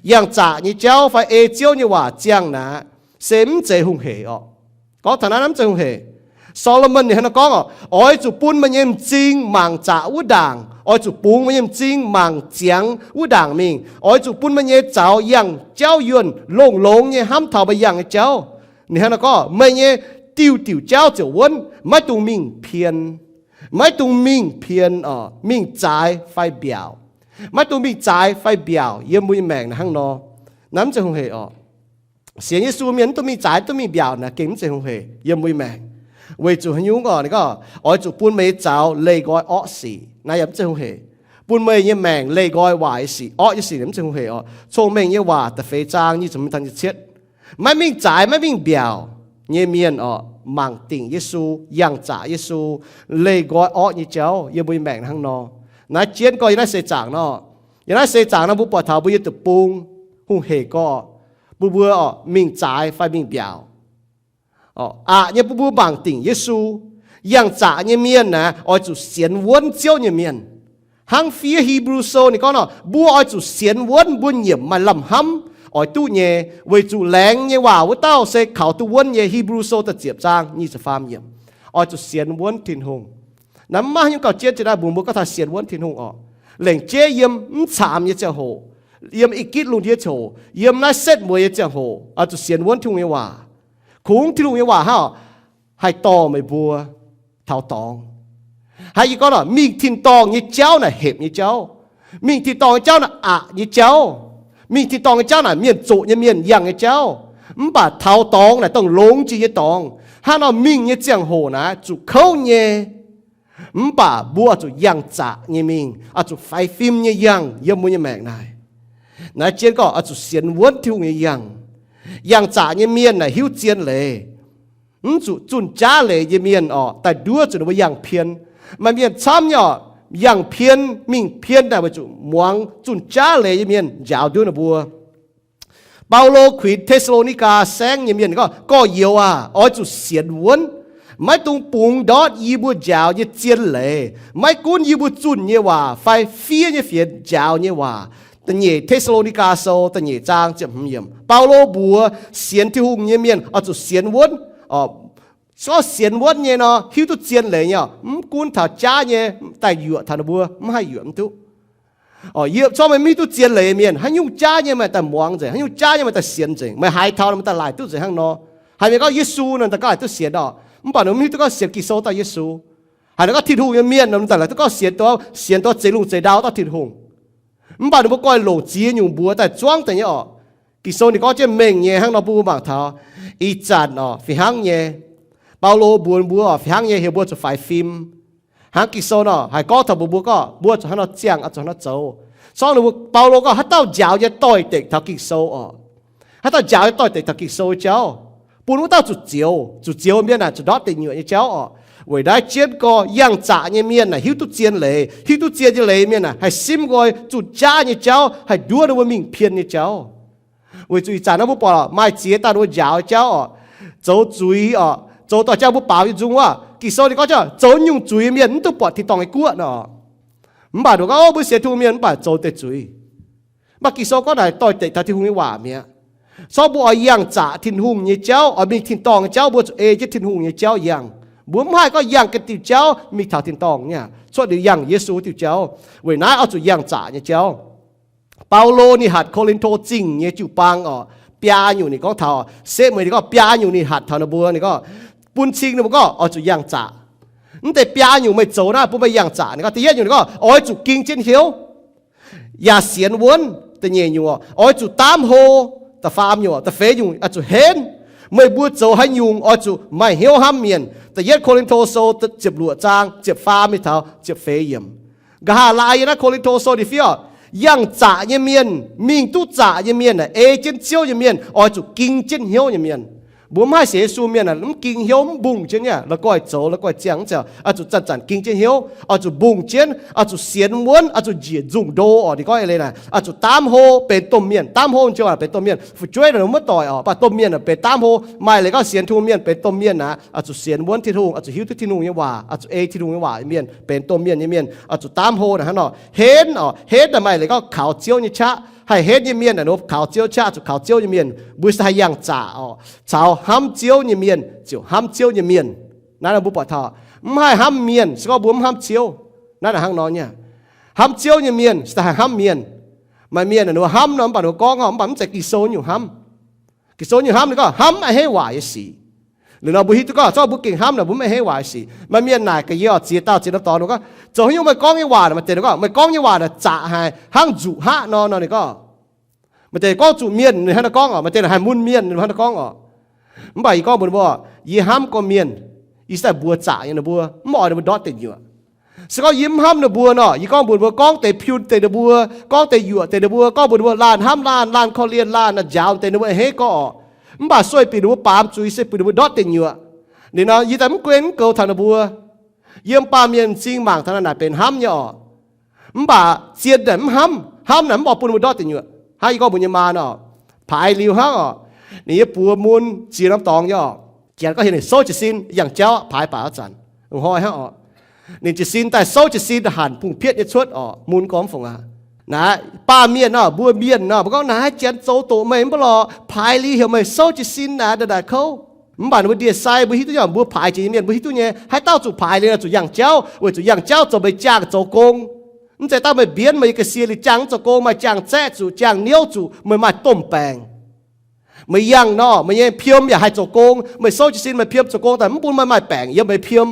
Yangh zaqc nyei jauv fai ei Ziouv nyei waac ziangh naaic, se mv zeiz hungh hec oc. Gorngv taux naaiv, mv zeiz hungh hec. Solomon ninh hnangv naaiv gorngv oc, oix zuqc bun meih nyei m'zing mangc zaqc wuov ndaangc, oix zuqc bungx meih nyei m'zing mangc ziangx wuov ndaangc mingh. Oix zuqc bun meih nyei zaux yangh jauv yuonh, longx-longx nyei hnamv taux meih yangh nyei jauv. Ninh hnangv naaiv gorngv, meih nyei diuh diuc jauv ziouc wuonv, maiv dungx mingh pien. Maiv dungx mingh pien oc, mingh zaaix fai mbiaauc. Maiv dungx mingh zaaix fai mbiaauc. Yiem mbuo nyei maengc naaiv hnangv nor, naaiv mv zeiz hungh hec oc. Sienx Yesu mienh mv dungx mingh zaaix, mv dungx mingh mbiaauc naaic gengh mv zeiz hungh hec yiem mbuo nyei maengc. Weic zuqc haaix nyungc oc, ninh gorngv, oix zuqc bun meih nyei zaux leih nqoi orqv sic. Naaiv yaac mv zeiz hungh hec. Bun meih nyei maengc leih nqoi waaic sic, orqv nyei sic, mv zeiz hungh hec oc. Cong-Mengh nyei Waac da'feix zaang nyic ziepc hmz taux nyic ziepc cietv. Maiv mingh zaaix, maiv mingh mbiaauc nyei mienh oc, mangc dingc Yesu, yangh zaqc Yesu, leih nqoi orqv nyei jauv yiem mbuo nyei maengc hnangv nor. Naaiv jienv gorngv yiem naaiv seix zaangc nor, yiem naaiv seix zaangc nor mbuo buatc taux mbuo yietc deic-bung hungh hec gorx, bun mbuo oc mingh zaaix fai mingh mbiaauc. Aqc nyei bun mbuo mangc dingc Yesu. Yangh zaqc nyei mienh naaic oix zuqc sienx wuonv Ziouv nyei mienh. Hnangv fiev Hipv^lu Sou ninh gorngv nor, mbuo oix zuqc sienx wuonv mbuo nyiemc maaih lamh hnamv oix duqv nyei, weic zuqc laengz nyei waac wuov dauh se kaux duqv wuonv nyei. Hipv^lu Sou da'ziepc zaang nyic ziepc faam yiemc. Oix zuqc sienx wuonv Tin-Hungh. Naaiv mv maaih haaix nyungc gauh jienv jiex daaih mbuox mbuo gorngv taux sienx wuonv Tin-Hungh oc. Lengc jeiv yiem mv caamx nyei ziangh hoc, yiem ih gitv lungh ndiev ziangh hoc, yiem naaiv setv mueiz nyei ziangh hoc, oix zuqc sienx wuonv Tin-Hungh nyei waac. Kungx Tin-Hungh nyei waac hnangv haih dorh meih mbuo taux dorngx. Hnangv yie gorngv nor, mingh tin-dorngh nyei jauv naaic hepc nyei jauv. Mingh tin-dorngh nyei jauv naaic aqc nyei jauv. Mingh tin-dorngh nyei jauv naaic mienh zoqc nyei, mienh yangh nyei jauv. Mv baac taux dorngx naaic dongh longx jiex nyei dorngx. Hnangv nor mingh nyei ziangh hoc naaic zuqc kouv nyei. Mv baac mbuo oix zuqc yangh zaqc nyei mingh, oix zuqc faix fim nyei yangh yiem mbuo nyei maengc naaic. Naaiv jienv gorngv oix zuqc sienx wuonv Tin-Hungh nyei yangh. Yangh zaqc nyei mienh naaic hiuv zien leiz. Mv zuqc zunh jaav leiz nyei mienh oc daaih nduov zuqc ninh mbuo yangh pien. Maaih mienh camv nyei oc, yangh pien, mingh pien naaic weic zuqc muangx zunh jaav leiz nyei mienh njaaux nduov ninh mbuo. Baulo kuinx Te^saa^lo^ni^gaa Saengv nyei mienh gorngv, gorx-youz aac, oix zuqc sienx wuonv. Maiv dungx bungx ndortv yie mbuo njaaux nyei zien leiz. Maiv gunv yie mbuo zunh nyei waac fai fiev nyei fienx njaaux nyei waac. Da'nyeic Te^saa^lo^ni^gaa Sou da'nyeic zaang ziepc hmz yiemc, Baulo mbuox sienx Tin-Hungh nyei mienh oix zuqc sienx wuonv. Gorngv sienx wuonv nyei nor, hiuv duqv zien leiz nyei oc. Mv gunv taux jaav nyei daaih yuoqc taux ninh mbuo, mv haih yuoqc mv duqv. Yie zorqv meih mv hiuv duqv zien leiz mienh, haaix nyungc jaav nyei meih daaih muangx nzengc, haaix nyungc jaav nyei meih daaih sienx nzengc, meih haiz taux nor meih daaih laaic duqv nzengc hnangv nor. Haiz mienh gorngv Yesu nor, daaih gaav laaic duqv sienx oc. Mv baac ninh mv hiuv duqv gorngv sienx Ging-Sou dauh Yesu. Haiz ninh gorngv Tin-Hungh nyei mienh nor, daaih laaic duqv gorngv sienx, sienx dongh zeix lungh zeix ndau dauh Tin-Hungh. Mv baac ninh mbuo goiv longc ziex nyungc mbuox daaih zuangv deix nyei oc. Ging-Sou ninh gorngv jienv mengh nyei hnangv nor bun mbuo mangc taux. Ih zanc oc, fih hnangv nyei, Baulo mbuox mbuo oc, fih hnangv nyei heuc mbuo zuqc faix fim. Hnangv Ging-Sou nor haih gorngv taux mbuox mbuo gorngv mbuo zuqc hnangv nor ziangh, zuqc hnangv nor zoux. Corngv ninh mbuo, Baulo gorngv haaix dauh njaaux nyei doix-dekc taux Ging-Sou oc. Haaix dauh njaaux nyei doix-dekc taux Ging-Sou jauv, bun wuov dauh zuqc zioux, zuqc zioux mienh naaic zuqc ndortv deic nyuoqc nyei jauv oc. Weic naaiv jienv gorngv yangh zaqc nyei mienh naaic hiuv duqv zien leiz. Hiuv duqv zien nyei leiz mienh naaic haih simv nqoi zunh jaav nyei jauv, haih nduov ninh mbuo mingh pien nyei jauv. Weic zuqc ih zanc naaiv mbuo buatc maaih ziex dauh ninh mbuo njaaux nyei jauv oc, zoux zuiz oc, zoux dorh jauv mbuo baaux nyei nzung wuov. Ging-Sou ninh gorngv jauv zoux nyungc zuiz mienh mv duqv buatc tin-dorngh nyei guoqv nor. Mv baac ninh gorngv, mbuo sienx Tin-Hungh mienh mv baac zoux deix zuiz. Mv baac Ging-Sou gorngv naaic doix-dekc taux Tin-Hungh nyei waac mi'aqv. Corngv mbuo oix yangh zaqc Tin-Hungh nyei jauv, oix mingh tin-dorngh nyei jauv, mbuo zuqc ei jienv Tin-Hungh nyei jauv yangh. Mbuo mv haih gorngv yangh ga'diuh jauv mingh taux tin-dorngh niaa. Cuotv liuz yangh Yesu diuh jauv. Weic naaiv oix zuqc yangh zaqc nyei jauv. Baulo ninh hatc Ko^lin^to Zingh nyei jiu-baang oc, biaa nyungc ninh gorngv taux, setv mueiz ninh gorngv biaa nyungc ninh hatc taux ninh mbuo, ninh gorngv, bun cing ninh mbuo gorngv oix zuqc yangh zaqc. Mv deix biaa nyungc meih zoux naaiv bun meih yangh zaqc. Ninh gorngv da'yietv nyungc ninh gorngv oix zuqc ging jienv hnyouv, yaac sienx wuonv. Da'nyeic nyungc oix zuqc daamv hlo. Da'faam nyungc, da'feix nyungc oix zuqc henv. Meih mbuo zoux haaix nyungc oix zuqc maaih hnyouv hnamv mienh. Da'yietv Ko^lin^to Sou ziepc luoqc zaang ziepc faam mingh taux ziepc feix yiemc. Nqa'haav laai yiem naaiv Ko^lin^to Sou ndie-fiev oc, yangh zaqc nyei mienh, mingh duqv zaqc nyei mienh, ei jienv Ziouv nyei mienh, oix zuqc ging jienv hnyouv nyei mienh. Mbuo mv haih sienx Yesu mienh aah, mv ging hnyouv, mv mbungh jienv nyei, la'guaih zoux, la'guaih ziangh, oix zuqc zanc-zanc ging jienv hnyouv, oix zuqc mbungh jienv, oix zuqc sienx wuonv, oix zuqc njiec nzungh ndo oc. Ninh gorngv eix leiz naaic, oix zuqc daamv hlo benx domh mienh. Daamv hlo ziouc benx domh mienh. Fu'jueiv naaic mbuo maiv doic oc, mv baac domh mienh benx daamv hlo. Maaih leiz gorngv sienx Tin-Hungh mienh benx domh mienh aqv, oix zuqc sienx wuonv Tin-Hungh, oix zuqc hiuv duqv Tin-Hungh nyei waac, oix zuqc ei Tin-Hungh nyei waac nyei mienh benx domh mienh nyei mienh, oix zuqc daamv hlo naaic hnangv nor. Henv oc, henv naaic maaih leiz gorngv kaux Ziouv nyei qaqv. Haih henv nyei mienh naaic nor kaux Ziouv qaqv, zuqc kaux Ziouv nyei mienh. Mbuo se haih yangh zaqc oc, caux hnamv Ziouv nyei mienh ziouc hnamv Ziouv nyei mienh. Naaiv nor mbuo buatc taux, mv haih hnamv mienh se gorngv mbuo mv hnamv Ziouv. Naaiv naaic hnangv nor nyei. Hnamv Ziouv nyei mienh se haih hnamv mienh. Maaih mienh naaic ninh mbuo hnamv nor mv baac ninh mbuo gorngv oc, mv baac mv zeiz Ging-Sou nyungc hnamv. Ging-Sou nyungc hnamv ninh gorngv hnamv a'hneiv waac nyei sic. Liuz nor mbuo hiuv duqv gorngv zorqv mbuo gengh hnamv naaic mbuo mv a'hneiv waac nyei sic. Maaih mienh naaic gaax yie oc, ziex dauh ziex norm dorngx ninh gorngv, zoux haaix nyungc meih gorngv nyei waac naaic maaih deix ninh gorngv, meih gorngv nyei waac naaic zaqc haic hnangv nzuqc haqv nor nor ninh gorngv. Maaih deix gorngv zuqc mienh ninh hnangv naaiv gorngv oc, maaih deix haih mun mienh ninh hnangv naaiv gorngv oc. Mv baac yie gorngv mbuox ninh mbuo, yie hnamv gorx mienh, yie cingx daaih mbuox zaqc nyei ninh mbuo, mv oix ninh mbuo ndortv deic nyuoqc. Se gorngv yie mv hnamv ninh mbuo nor, yie gorngv mbuox ninh mbuo gorngv deix piun deix ninh mbuo, gorngv deix yuoqc deix ninh mbuo, gorngv mbuox ninh mbuo laanh hnamv laanh, laanh korv-lienh laanh, njaaux deix ninh mbuo a'hneiv gorx oc. Mv baac sueih bieqc ninh mbuo baamz zuiz, se bieqc ninh mbuo ndortv deic nyuoqc. Liuz nor yie daaih mv gunv mv goux taux ninh mbuo. Yiem baamh mienh m'zing mangc taux naaic naaic benx hnamv nyei oc. Mv baac zien naaic mv hnamv, hnamv naaic mv oix bun ninh mbuo ndortv deic nyuoqc. Hnangv yie gorngv mbuox nyei maa nor, paaix liuz hnangv oc. Ninh nyei buoz mun ziex norm dorngx nyei oc. Janx gorngv heuc ninh souv jiez sin, yangh jauv paaix baac aqv zanc, hngoi hnangv oc. Ninh jiez sin daaih souv jiez sin daaih hanc bungx pietv nyei cuotv oc, mun gormx fungc aqv. Naaiv baamh mienh nor, mbuo mienh nor, mbuo gorngv naaiv janx zoux doqc meih mv baac lorqc, paaix liuz heuc meih souv jiez sin naaic ndongc naaic kouv. Mv baac ninh mbuo ndie-sai mbuo hiuv duqv nyei, mbuo paaix jiex nyei mienh mbuo hiuv duqv nyei, haaix dauh zuqc paaix liuz zuqc yangh jauv, weic zuqc yangh jauv zoux meih jaang zoux gong. Mv zeiz dauh meih mbienv meih nyei ga'sie liuz jaang mv zoux gong, maaih jaang zaeqv zuqc, jaang niouv zuqc, meih maaih domh baengc. Meih yangh nor, meih nyei piem yaac haih zoux gong. Meih souv jiez sin meih piem zoux gong daaih mv bun meih maaih baengc yiem meih piem.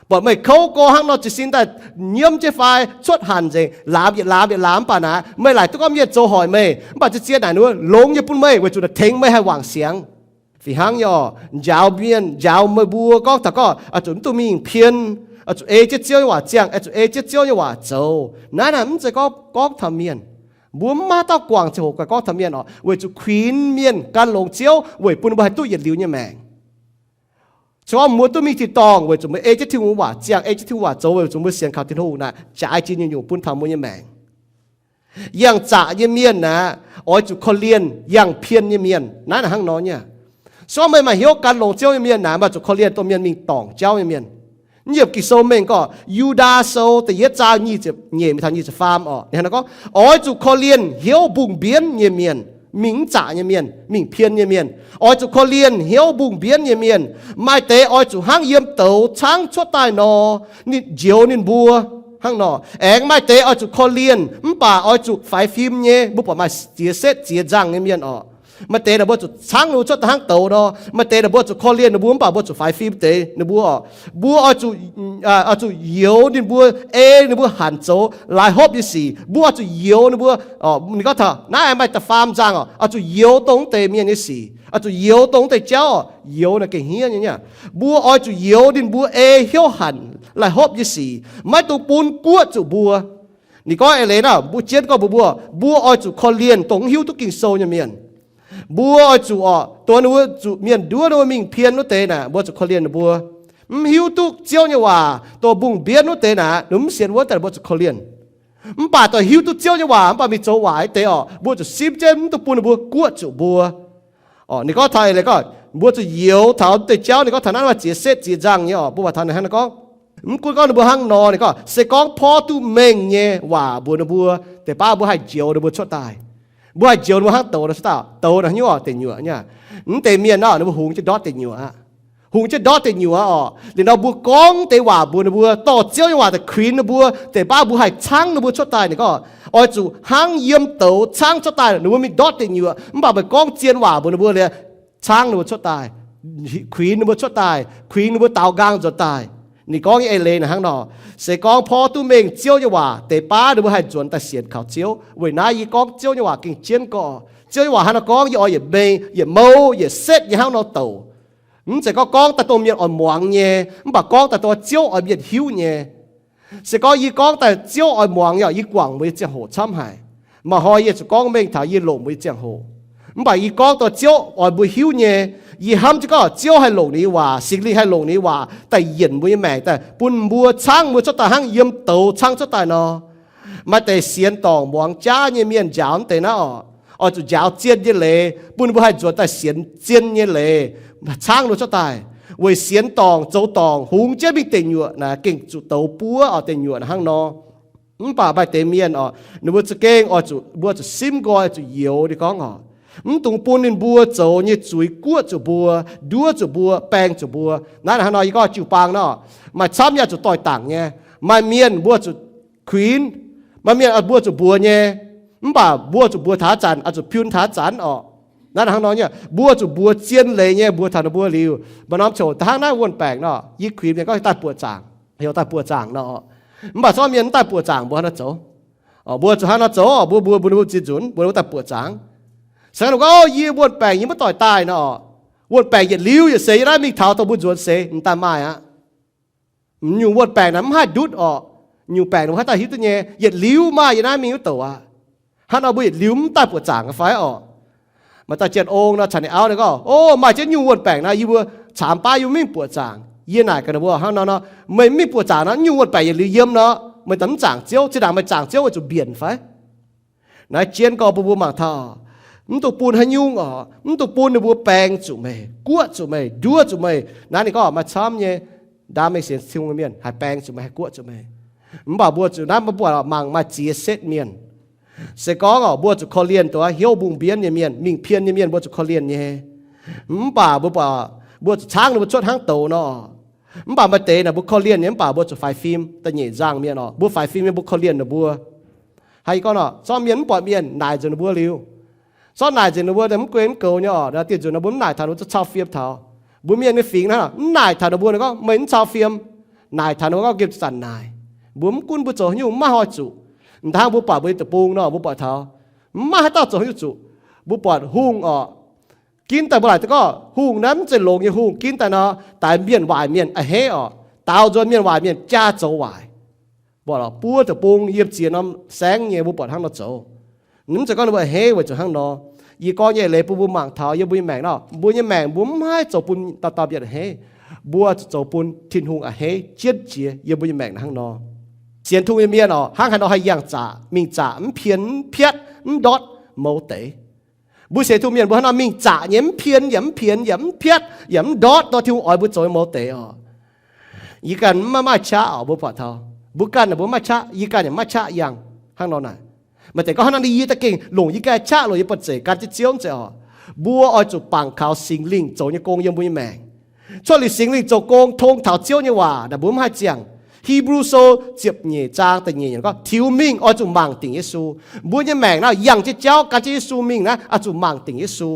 Buatc meih kouv gorx hnangv nor, jiez sin daaih nyiemv jienv fai cuotv hanc nzengc, laamz yietc laamz yietc laamz mv baac naaic, meih laaic duqv gorngv mienh zoux hoic meih, mv baac zien-zien naaic ninh mbuo longx nyei bun meih weic zuqc naaic tengx meih haih wangc siangx. Fih hnangv nyei oc, njaaux mienh, njaaux meih mbuo gorngv taux gorngv oix zuqc mv duqv mingh pien, oix zuqc ei jienv Ziouv nyei waac ziangh, oix zuqc ei jienv Ziouv nyei waac zoux. Naaiv naaic mv zeiz gorngv, gorngv taux mienh. Mbuo mv maaih dauh guangc ziangh hoc gorngv taux mienh oc, weic zuqc kuinx mienh gan longx Ziouv weic bun mbuo haih duqv yietc liuz nyei maengc. Se gorngv mbuo duqv mingh tin-dorngh weic zuqc mbuo ei jienv Tin-Hungh waac ziangh, ei jienv Tin-Hungh waac zoux weic zuqc mbuo sienx kaux Tin-Hungh naaic, jaaix jiex nyungc-nyungc bun taux mbuo nyei maengc. Yangh zaqc nyei mienh aeqv, oix zuqc korv-lienh. Yangh pien nyei mienh, naaiv naaic hnangv nor nyei. Se gorngv meih maaih hnyouv gan longx Ziouv nyei mienh naaic, meih zuqc korv-lienh dongh mienh mingh dorngc jauv nyei mienh. Yiem Ging-Sou mengh gorngv, Yu^ndaa Sou da'yietv zaang nyic ziepc nyeic mingh taux nyic ziepc faam oc, ninh hnangv nor gorngv, oix zuqc korv-lienh hnyouv mbungh mbienv nyei mienh, mingh mv zaqc nyei mienh, mingh pien nyei mienh. Oix zuqc korv-lienh hnyouv mbungh mbienv nyei mienh. Maaih deix oix zuqc hnangv yiem douz caangv cuotv daaih nor, ninh njoux ninh mbuo hnangv nor. Aengx maaih deix oix zuqc korv-lienh mv baac oix zuqc faix fim nyei. Mbuo buatc maaih ziex setv ziex nzangh nyei mienh oc. Maaih deix naaic mbuo zuqc caangv ninh mbuo cuotv daaih hnangv douz nor. Maaih deix naaic mbuo zuqc korv-lienh ninh mbuo mv baac mbuo zuqc faix fim deix ninh mbuo oc. Mbuo oix zuqc, oix zuqc youx ninh mbuo, ei ninh mbuo hanc zoux laaix hopv nyei sic. Mbuo oix zuqc youx ninh mbuo. Ninh gorngv taux naaiv maaih da'faam nzangh oc, oix zuqc youx dongh wuov deix mienh nyei sic, oix zuqc youx dongh wuov deix jauv oc. Youx naaic gengh hniev nyei. Mbuo oix zuqc youx ninh mbuo ei hnyouv hanc laaix hopv nyei sic, maiv dungx bun guoqv zuqc mbuo. Ninh gorngv eix leiz naaic, mbuo jienv gorngv mbuox mbuo, mbuo oix zuqc korv-lienh dongh mv hiuv duqv Ging-Sou nyei mienh. Mbuo oix zuqc oc, dongh ninh mbuo zuqc mienh nduov ninh mbuo mingh pien wuov deix naaic, mbuo zuqc korv-lienh ninh mbuo. Mv hiuv duqv Ziouv nyei waac, dongh mbungh mbienv wuov deix naaic, ninh mv sienx wuonv daaih, mbuo zuqc korv-lienh. Mv baac dongh hiuv duqv Ziouv nyei waac mv baac mingh zoux waaic wuov deix oc, mbuo zuqc simv jienv mv dungx bun ninh mbuo guoqv zuqc mbuo. Ninh gorngv taux eix leiz gorngv mbuo zuqc youx taux wuov deix jauv. Ninh gorngv taux naaiv maaih ziex setv ziex nzangh nyei oc. Mbuo buatc taux ninh hnangv naaiv gorngv, mv gunv gorngv ninh mbuo hnangv nor, ninh gorngv se gorngv porv duqv mengh nyei waac mbuox ninh mbuo, deix baav mbuo haih njoux ninh mbuo cuotv daaih. Mbuo haih njoux ninh mbuo hnangv douz nor cuotv daaih. Douz naaic hnyouv oc, deic nyuoqc nyei. Mv deix mienh nor ninh mbuo hungx jienv ndortv deic nyuoqc aqv. Hungx jienv ndortv deic nyuoqc oc. Liuz nor mbuo gorngv deix waac mbuox ninh mbuo, dorh Ziouv nyei waac daaih kuinx ninh mbuo, deix baav mbuo haih caangv ninh mbuo cuotv daaih. Ninh gorngv oix zuqc hnangv yiem douz caangv cuotv daaih, ninh mbuo mingh ndortv deic nyuoqc. Mv baac meih gorngv zien waac mbuox ninh mbuo liuz, caangv ninh mbuo cuotv daaih, kuinx ninh mbuo cuotv daaih, kuinx ninh mbuo daaux nqaang nzuonx daaih. Ninh gorngv nyei eix leiz naaic hnangv nor, se gorngv porv duqv mengh Ziouv nyei waac, deix baav ninh mbuo haih nzuonx daaih sienx kaux Ziouv. Weic naaiv yie gorngv Ziouv nyei waac gengh jienv gorqv. Ziouv nyei waac hnangv nor gorngv, yie oix yietc mengh, yietc mouv, yietc setv nyei hnangv nor douc. Mv zeiz gorngv gorngv daaih dongh mienh oix muangx nyei, mv baac gorngv daaih dongh Ziouv oix mienh hiuv nyei. Se gorngv yie gorngv daaih Ziouv oix muangx nyei, yie guangc mbuo nyei ziangh hoc camv haic. Maaih hnoi yie zuqc gorngv mengh taux yie longc mbuo nyei ziangh hoc. Mv baac yie gorngv dongh Ziouv oix mbuo hiuv nyei. Yie hnamv jienv gorngv Ziouv haih longc ninh nyei waac, Singx Lingh haih longc ninh nyei waac daaih yienc mbuo nyei maengc daaih, bun mbuo caangv mbuo cuotv daaih hnangv yiem douz caangv cuotv daaih nor. Maaih deix sienx dorngc muangx jaav nyei mienh njaaux mv deix naaiv oc, oix zuqc njaaux zien nyei leiz bun mbuo haih nzuonx daaih sienx zien nyei leiz caangv ninh cuotv daaih. Weic sienx dorngc zoux dorngc hungx jienv mingh deic nyuoqc naaic gengh zuqc douz buov oc, deic nyuoqc naaic hnangv nor. Mv baac maaih deix mienh oc, ninh mbuo za'gengh oix zuqc, mbuo zuqc simv nqoi, zuqc youx ninh gorngv oc, mv dungx bun ninh mbuo zoux nyei zuiz guoqv zuqc mbuo, nduov zuqc mbuo, baeng zuqc mbuo. Naaiv hnangv nor yie gorngv jiu-baang nor, maaih camv yaac zuqc doix-dangc nyei. Maaih mienh mbuo zuqc kuinx, maaih mienh mbuo zuqc mbuox nyei, mv baac mbuo zuqc mbuox taux zanc, oix zuqc piun taux zanc oc. Naaiv hnangv nor nyei, mbuo zuqc mbuox zien leiz nyei mbuox taux ninh mbuo liuz, maaih norm ziouc da'hnangv naaiv wuonh baengc nor, yie kuinx mienh gorngv daaih buoqc zaangc, heuc daaih buoqc zaangc nor. Mv baac zorqv mienh mv daaih buoqc zaangc mbuo hnangv nor zoux. Mbuo zuqc hnangv nor zoux, mbuo mbuox mbuo ninh mbuo ziex nzunc, mbuo ninh mbuo daaih buoqc zaangc. Se gorngv gorngv, Yie wuonh baengc yie maiv doix daaih nor, wuonh baengc yietc liuz yietc seix yie naaiv mingh taux dongh mbuo nzuonx seix, m'daaih maaih aqv. M'nyungc wuonh baengc naaic mv haih ndutv orqc. Nyungc baengc ninh mbuo haaix dauh hiuv duqv nyei, yietc liuz maaih yie naaiv mingh wuov douc aqv. Hnangv nor mbuo yietc liuz mv daaih buoqc zaangc fai orqc? Maaih dauh janx-ong nor, caux ninh auv ninh gorngv, O, maaih jienv nyungc wuonh baengc naaic yie mbuo caamx baav yie mingh buoqc zaangc. Yie naaic gaax ninh mbuo hnangv nor nor, Meih mv mingh buoqc zaangc nor, nyungc wuonh baengc yietc liuz yiem nor, meih daaih mv zaangc Ziouv. Zinh ndaangc meih zaangc Ziouv weic zuqc mbienc fai? Naaiv jienv gorngv bun mbuo mangc taux, mv dungx bun haaix nyungc orqc, mv dungx bun ninh mbuo baeng zuqc meih, guoqv zuqc meih, nduov zuqc meih. Naaiv ninh gorngv maaih camv nyei, ndaam mengh sienx Tin-Hungh nyei mienh haih baeng zuqc meih, haih guoqv zuqc meih. Mv baac mbuo zuqc naaiv mbuo buatc mangc maaih ziex setv mienh. Se gorngv orqc, mbuo zuqc korv-lienh dongh hnyouv mbungh mbienv nyei mienh, mingh pien nyei mienh mbuo zuqc korv-lienh nyei. Mv baac mbuo buatc, mbuo zuqc caangv ninh mbuo cuotv hnangv douz nor. Mv baac maaih deix naaic mbuo korv-lienh nyei mv baac mbuo zuqc faix fim, da'nyeic nzangc mienh orqc, mbuo faix fim nyei mbuo korv-lienh ninh mbuo. Haiz yie gorngv nor, zorqv mienh mv buatc mienh naaic nzengc ninh mbuo liuz, zorqv naaic nzengc ninh mbuo mv guen mv goux nyei orqc, dieh nzunc ninh mbuo mv naaic taux ninh mbuo, zuqc cau fiem taux. Mbuo mienh nyei fingx naaiv, mv naaic taux ninh mbuo, ninh gorngv, Meih mv cau fiem. Naaic taux ninh mbuo gorngv nqemh zanc naaic. Mbuo mv gunv mbuo zoux haaix nyungc mv maaih hnoi zuqc. M'daaih hnangv mbuo buatc mbuo nyei deic-bung nor, mbuo buatc taux mv maaih haaix dauh zoux haaix nyungc zuqc. Mbuo buatc hungh orqc, ginv daaih mbuo laaic duqv gorngv hungh naaiv mv zeiz longx nyei hungh. Ginv daaih nor, daix mienh waaic mienh a'hneiv orqc, daaux nzuonx mienh waaic mienh jaa zoux waaic. Mbuo buatc buo deic-bung yiem ziex norm saengv nyei, mbuo buatc hnangv nor zoux. Mv zeiz gorngv ninh mbuo a'hneiv weic zuqc hnangv nor. Yie gorngv nyei leiz bun mbuo mangc taux yiem mbuo nyei maengc nor, mbuo nyei maengc mbuo mv haih zoux bun dauh dauh mienh a'hneiv. Mbuo zuqc zoux bun Tin-Hungh a'hneiv jienv jiex yiem mbuo nyei maengc hnangv nor. Sienx Tin-Hungh nyei mienh orqc, hnangv haaix nor haih yangh zaqc, mingh zaqc mv pien mv piatv mv ndortv mouz deix. Mbuo sienx Tin-Hungh mienh mbuo hnangv nor mingh zaqc nyei, mv pien yaac mv pien yaac mv piatv yaac mv ndortv dorh Tin-Hungh oix mbuo zoux nyei mouz deix orqc. Yie ganh maiv maaih qaqv orqc, mbuo buatc taux. Mbuo ganh naaic mbuo maiv maaih qaqv, yie ganh yaac maiv qaqv yangh hnangv nor naaic. Maaih deix gorngv hnangv nor, yie da'gengh longc yie ganh qaqv, longc yie buonv-zeic gan jienv Ziouv, mv zeiz orqc. Mbuo oix zuqc bangc kaux Singx Lingh zoux nyei gong yiem mbuo nyei maengc. Cuotv liuz Singx Lingh zoux gong tong taux Ziouv nyei waac naaic mbuo mv haih ziangh. Hipv^lu Sou ziepc nyeic zaang da'nyeic gorngv, tiux mingh oix zuqc mangc dingc Yesu. Mbuo nyei maengc naaiv yangh jienv jauv gan jienv Yesu mingh naaiv oix zuqc mangc dingc Yesu.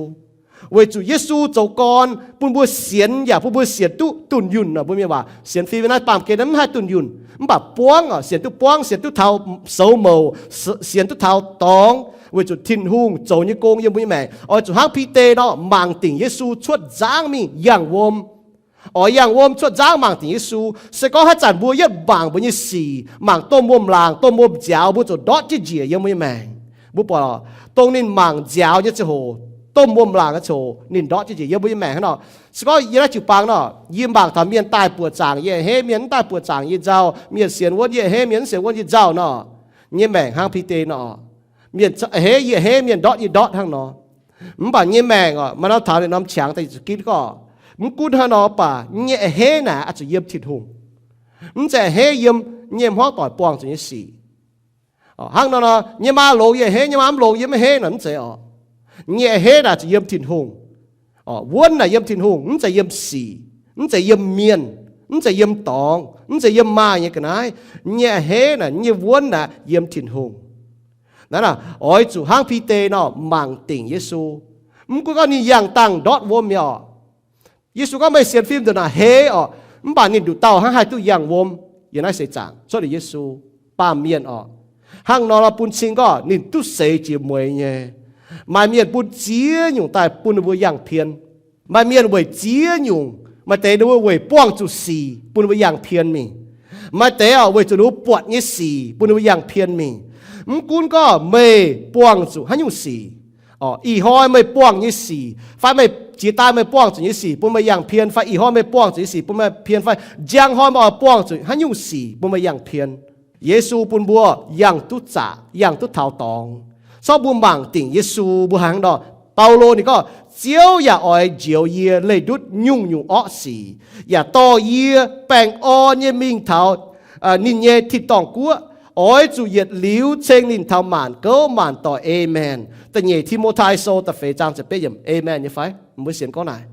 Weic zuqc Yesu zoux gorn bun mbuo sienx yaac bun mbuo sienx duqv dunh yunh nor. Mbuo mienh waac sienx fim naaiv baamh gen naaiv mv haih dunh yunh, mv baac buangv, sienx duqv buangv, sienx duqv taux soux mouc, sienx duqv taux dorngx, weic zuqc Tin-Hungh zoux nyei gong yiem mbuo nyei maengc. Oix zuqc hnangv Bide nor mangc dingc Yesu cuotv nzangv mingh yangh wuom. Oix yangh wuom cuotv nzangv mangc dingc Yesu. Se gorngv haaix zanc mbuo yietv mangc mbuo nyei sic, mangc domh wuom-laangc, domh wuom-nziaaux, mbuo ziouc ndortv jienv njiec yiem mbuo nyei maengc. Mbuo buatc dongh ninh mangc nziaaux nyei ziangh hoc, domh wuom-laangc nyei ziangh hoc, ninh ndortv jienv njiec yiem mbuo nyei maengc hnangv nor. Se gorngv yie naaiv jiu-baang nor, yie mangc taux mienh daaih buoqc zaangc yie a'hneiv, mienh mv daaih buoqc zaangc yie nzauh, mienh sienx wuonv yie a'hneiv, mienh mv sienx wuonv yie nzauh nor, nyei maengc hnangv Bide nor. Mienh a'hneiv yie a'hneiv, mienh ndortv yie ndortv hnangv nor. Mv baac nyei maengc orqc, maaih norm taux ninh norm qangx daaih zuqc ginv gorngv, mv gunv hnangv nor baac nyei a'hneiv naaic oix zuqc yiem Tin-Hungh. Mv zeiz a'hneiv yiem nyei hmuangv doic buangh zuqc nyei sic. Hnangv nor nor, nyei maa longx yie a'hneiv, nyei maa mv longx yie maiv a'hneiv naaic mv zeiz orqc. Nyei a'hneiv naaic zuqc yiem Tin-Hungh. Wuonv naaic yiem Tin-Hungh, mv zeiz yiem sic, mv zeiz yiem mienh, mv zeiz yiem dorngx, mv zeiz yiem maaih nyei ga'naaiv. Nyei a'hneiv naaic, nyei wuonv naaic yiem Tin-Hungh. Naaiv oix zuqc hnangv Bide nor mangc dingc Yesu. Mv gunv gorngv ninh yangh dangh ndortv wuom nyei orqc. Yesu gorngv, meih sienx fim nzunc naaic heix orqc. Mv baac ninh nduqc dauh hnangv haih duqv yangh wuom yiem naaiv seix zaangc cuotv liuz Yesu, baamh mienh orqc. Hnangv nor nor bun cing gorngv ninh duqv seix jiex mueiz nyei. Maaih mienh bun ziex nyungc daaih bun ninh mbuo yangh pien. Maaih mienh weic ziex nyungc, maaih deix ninh mbuo weic buangh zuqc sic bun ninh mbuo yangh pien mingh. Maaih deix orqc weic zuqc ninh mbuo buatc nyei sic bun ninh mbuo yangh pien mingh. Mv gunv gorngv meih buangh zuqc haaix nyungc sic, ih hnoi meih buangh nyei sic, fai meih jiex daaih meih buangh zuqc nyei sic bun meih yangh pien, fai ih hnoi meih buangh zuqc nyei sic bun meih pien, fai njang hnoi meih oix buangh zuqc haaix nyungc sic bun meih yangh pien. Yesu bun mbuo yangh duqv zaqc, yangh duqv taux dorngx. Corc mbuo mangc dingc Yesu mbuo hnangv nor. Baulo ninh gorngv, Ziouv yaac oix njoux yie leih ndutv nyungc-nyungc orqv sic, yaac dorh yie baengh orn nyei mingh taux ninh nyei tin-dorngh guoqv. Oix zuqc yietc liuz ceng ninh taux maanc gouv maanc doic. Aamen. Da'nyeic Ti^mo^tai Sou da'feix zaang ziepc betv yiemc. Aamen nyei fai? Mbuo sienx gorngv naaic.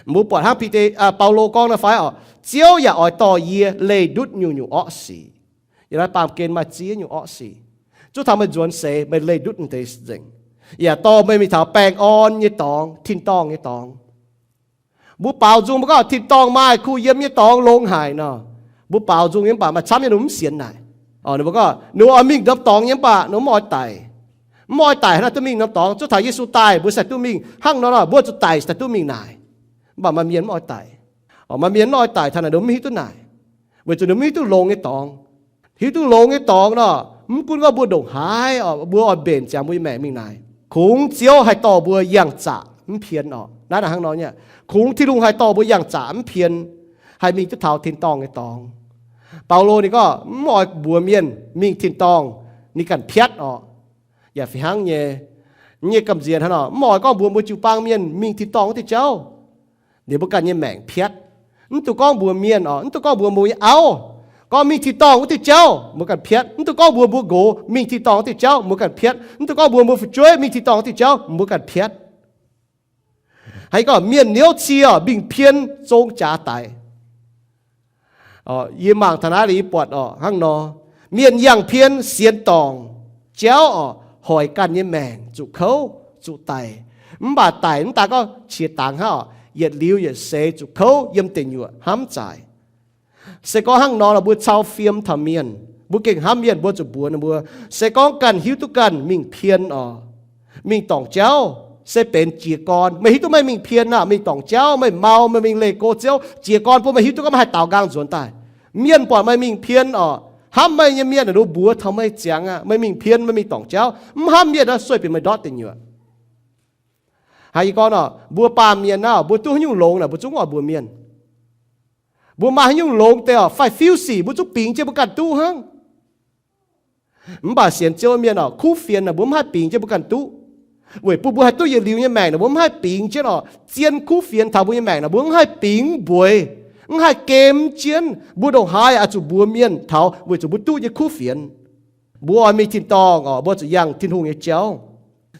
Mbuo buatc hnangv Bide, Baulo gorngv naaiv fai orqc? Ziouv yaac oix dorh yie leih ndutv nyungc-nyungc orqv sic. Yiem naaiv baamh gen maaih ziex nyungc orqv sic. Zuov taux meih nzuonx seix meih leih ndutv deix nzengc, yaac dorh meih mingh taux baengh orn nyei dorngx, tin-dorngh nyei dorngx. Mbuo baaux nzung mbuo gorngv tin-dorngh maaih kuh yiem nyei dorngx longx haic nor. Mbuo baaux nzung nyei mv baac maaih camv nyei ninh mv sienx naaic. Ninh mbuo gorngv ninh oix mingh norm dorngx nyei mv baac ninh mv oix daic. Mv oix daic hnangv naaic duqv mingh norm dorngx. Zuov taux Yesu daaih mbuo se duqv mingh. Hnangv nor nor mbuo zuqc daic se duqv mingh naaic. Mv baac maaih mienh mv oix daic. Maaih mienh mv oix daic taux naaic ninh mv hiuv duqv naaic, weic zuqc ninh mv hiuv duqv longx nyei dorngx. Hiuv duqv longx nyei dorngx nor, mv gunv gorngv mbuo ndongc haaix orqc, mbuo oix mbenc ziangx mbuo nyei maengc mingh naaic, kungx Ziouv haih dorh mbuo yangh zaqc mv pien orqc. Naaiv hnangv nor nyei, kungx Tin-Hungh haih dorh mbuo yangh zaqc mv pien, haih mingh duqv taux tin-dorngh nyei dorngx. Baulo ninh gorngv mv oix mbuox mienh mingh tin-dorngh ninh ganh piatv orqc. Yaac fih hnangv nyei, nyei gamh nziex hnangv nor, mv oix gorngv mbuox mbuo jiu-baang mienh mingh tin-dorngh wuov diuh jauv, ninh mbuo ganh nyei maengc piatv. Mv dungx gorngv mbuox mienh orqc, mv dungx gorngv mbuox mbuo nyei auv, gorngv mingh tin-dorngh wuov diuh jauv mbuo ganh piatv. Mv dungx gorngv mbuox mbuo nqox mingh tin-dorngh wuov diuh jauv mbuo ganh piatv. Mv dungx gorngv mbuox mbuo fu'jueiv mingh tin-dorngh wuov diuh jauv mbuo ganh piatv. Haaix gorngv mienh niouv cie mingh pien zong jaax daic. Yie mangc taux naaiv liuz yie buatc orqc hnangv nor, mienh yangh pien sienx dorngc jauv orqc, hoic ganh nyei maengc zuqc kouv zuqc daic. Mv baac daic mv daaih gorngv qiex dangx hnangv orqc, yietc liuz yietc seix zuqc kouv yiem deic nyuoqc hnamv zaaic. Se gorngv hnangv nor, mbuo cau fiem taux mienh, mbuo gengh hnamv mienh, mbuo zuqc mbuox ninh mbuo, se gorngv ganh hiuv duqv ganh mingh pien orqc, mingh dorngc jauv, se benx jiez gorn. Meih hiuv duqv meih mingh pien aqv, mingh dorngc jauv, meih mau, meih mingh leih go Ziouv, jiez gorn bun meih hiuv duqv gorngv meih haih daaux nqaang nzuonx daaih. Mienh buatc meih mingh pien orqc, hnamv meih nyei mienh ninh mbuox taux meih ziangx aqv, meih mingh pien, meih mingh dorngc jauv. Mv hnamv mienh nor, sueih bieqc meih ndortv deic nyuoqc. Haiz yie gorngv orqc, mbuo baamh mienh naaiv, mbuo duqv haaix nyungc longx naaic, mbuo zungv oix mbuox mienh. Mbuo maaih haaix nyungc longx deix orqc, fai fiuv sic, mbuo zungv bingx jienv mbuo ganh duqv hnangv. Mv baac sienx Ziouv mienh orqc, kuv fienx naaic mbuo mv haih bingx jienv mbuo ganh duqv, weic bun mbuo haih duqv yietc liuz nyei maengc naaic, mbuo mv haih bingx jienv orqc. Zien kuv fienx taux mbuo nyei maengc naaic, mbuo mv haih bingx mbueix, mv haih gem jienv. Mbuo ndongc haaix oix zuqc mbuox mienh taux weic zuqc mbuo duqv nyei kuv fienx. Mbuo oix mingh tin-dorngh orqc, mbuo zuqc yangh Tin-Hungh nyei jauv.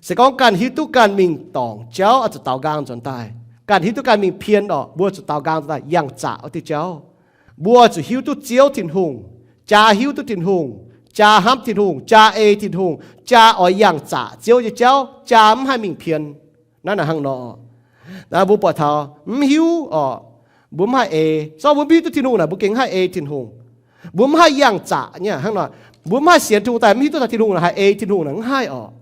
Se gorngv ganh hiuv duqv ganh mingh dorngc jauv, oix zuqc daaux nqaang nzuonx daaih. Ganh hiuv duqv ganh mingh pien orqc, mbuo zuqc daaux nqaang nzuonx daaih yangh zaqc wuov diuh jauv. Mbuo oix zuqc hiuv duqv Ziouv Tin-Hungh, jaa hiuv duqv Tin-Hungh, jaa hnamv Tin-Hungh, jaa ei Tin-Hungh, jaa oix yangh zaqc Ziouv nyei jauv, jaa mv haih mingh pien. Naaiv naaic hnangv nor, mbuo buatc taux mv hiuv orqc, mbuo mv haih ei. Zorqv mbuo mv hiuv duqv Tin-Hungh naaic, mbuo gengh mv haih ei Tin-Hungh. Mbuo mv haih yangh zaqc nyei hnangv nor. Mbuo mv haih sienx Tin-Hungh daaih mv hiuv duqv taux Tin-Hungh naaic, haih ei Tin-Hungh naaic mv haih orqc.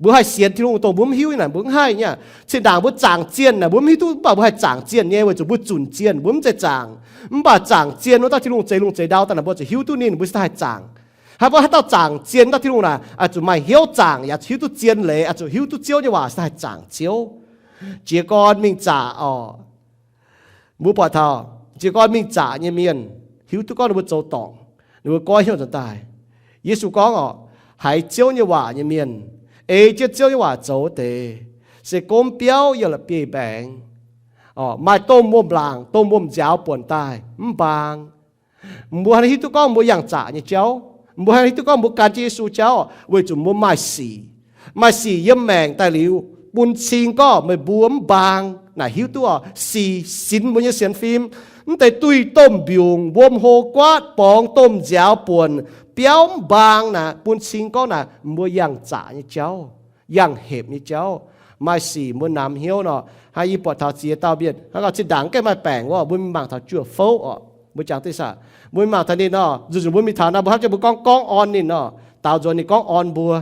Mbuo haih sienx Tin-Hungh dongh mbuo mv hiuv nyei naaic, mbuo mv haih nyei. Zinh ndaangc mbuo zaangc zienh naaic, mbuo mv hiuv duqv, mv baac mbuo haih zaangc zienh nyei, weic zuqc mbuo zunc zienh, mbuo mv zeiz zaangc. Mv baac zaangc zienh wuov dauh Tin-Hungh zeix lungh zeix ndau daaih naaic, mbuo zuqc hiuv duqv ninh, mbuo se haih zaangc. Haaix mbuo haaix dauh zaangc zienh wuov dauh Tin-Hungh naaic, oix zuqc maaih hnyouv zaangc, yaac zuqc hiuv duqv zien leiz, oix zuqc hiuv duqv Ziouv nyei waac se haih zaangc Ziouv. Jiez gorn mingh zaqc orqc. Mbuo buatc taux jiez gorn mingh zaqc nyei mienh hiuv duqv gorngv ninh mbuo zoux dorngc, ninh mbuo goiv hnyouv nzuonx daaih. Yesu gorngv orqc, haiz Ziouv nyei waac nyei mienh, ei jienv Ziouv nyei waac zoux deix, se gomv biauv yiem la'bieiv-mbaengx, maaih domh wuom-laangc domh wuom-nziaaux buonc daaih mv mbaang. Mbuo haih hiuv duqv gorngv mbuo yangh zaqc nyei jauv, mbuo haih hiuv duqv gorngv mbuo gan jienv Yesu jauv, weic zuqc mbuo maaih sic. Maaih sic yiem maengc daaih liuz, bun cing gorngv meih mbuo mv mbaang naaic hiuv duqv orqc, sic sinx mbuo nyei sienx fim. Mv deix duih domh mbiungc, wuom hlo guaatv, borngz domh nziaaux buonc, biauv mv mbaang naaic, bun cing gorngv naaic mbuo yangh zaqc nyei jauv, yangh hepc nyei jauv. Maaih sic mbuo namx hnyouv nor, hnangv yie buatc taux ziex dauh mienh hnangv gauh zinh ndaangc gaengh maaih baengc wuov, mbuo mingh mangc taux juoh fouv orqc, mbuo jangx deix saah, mbuo mingh mangc taux ninh nor, zuqc zuqc mbuo mingh taux naaiv mbuo hnamv jienv mbuo gorngv gorngv orn ninh nor, daaux nzuonx ninh gorngv orn mbuo.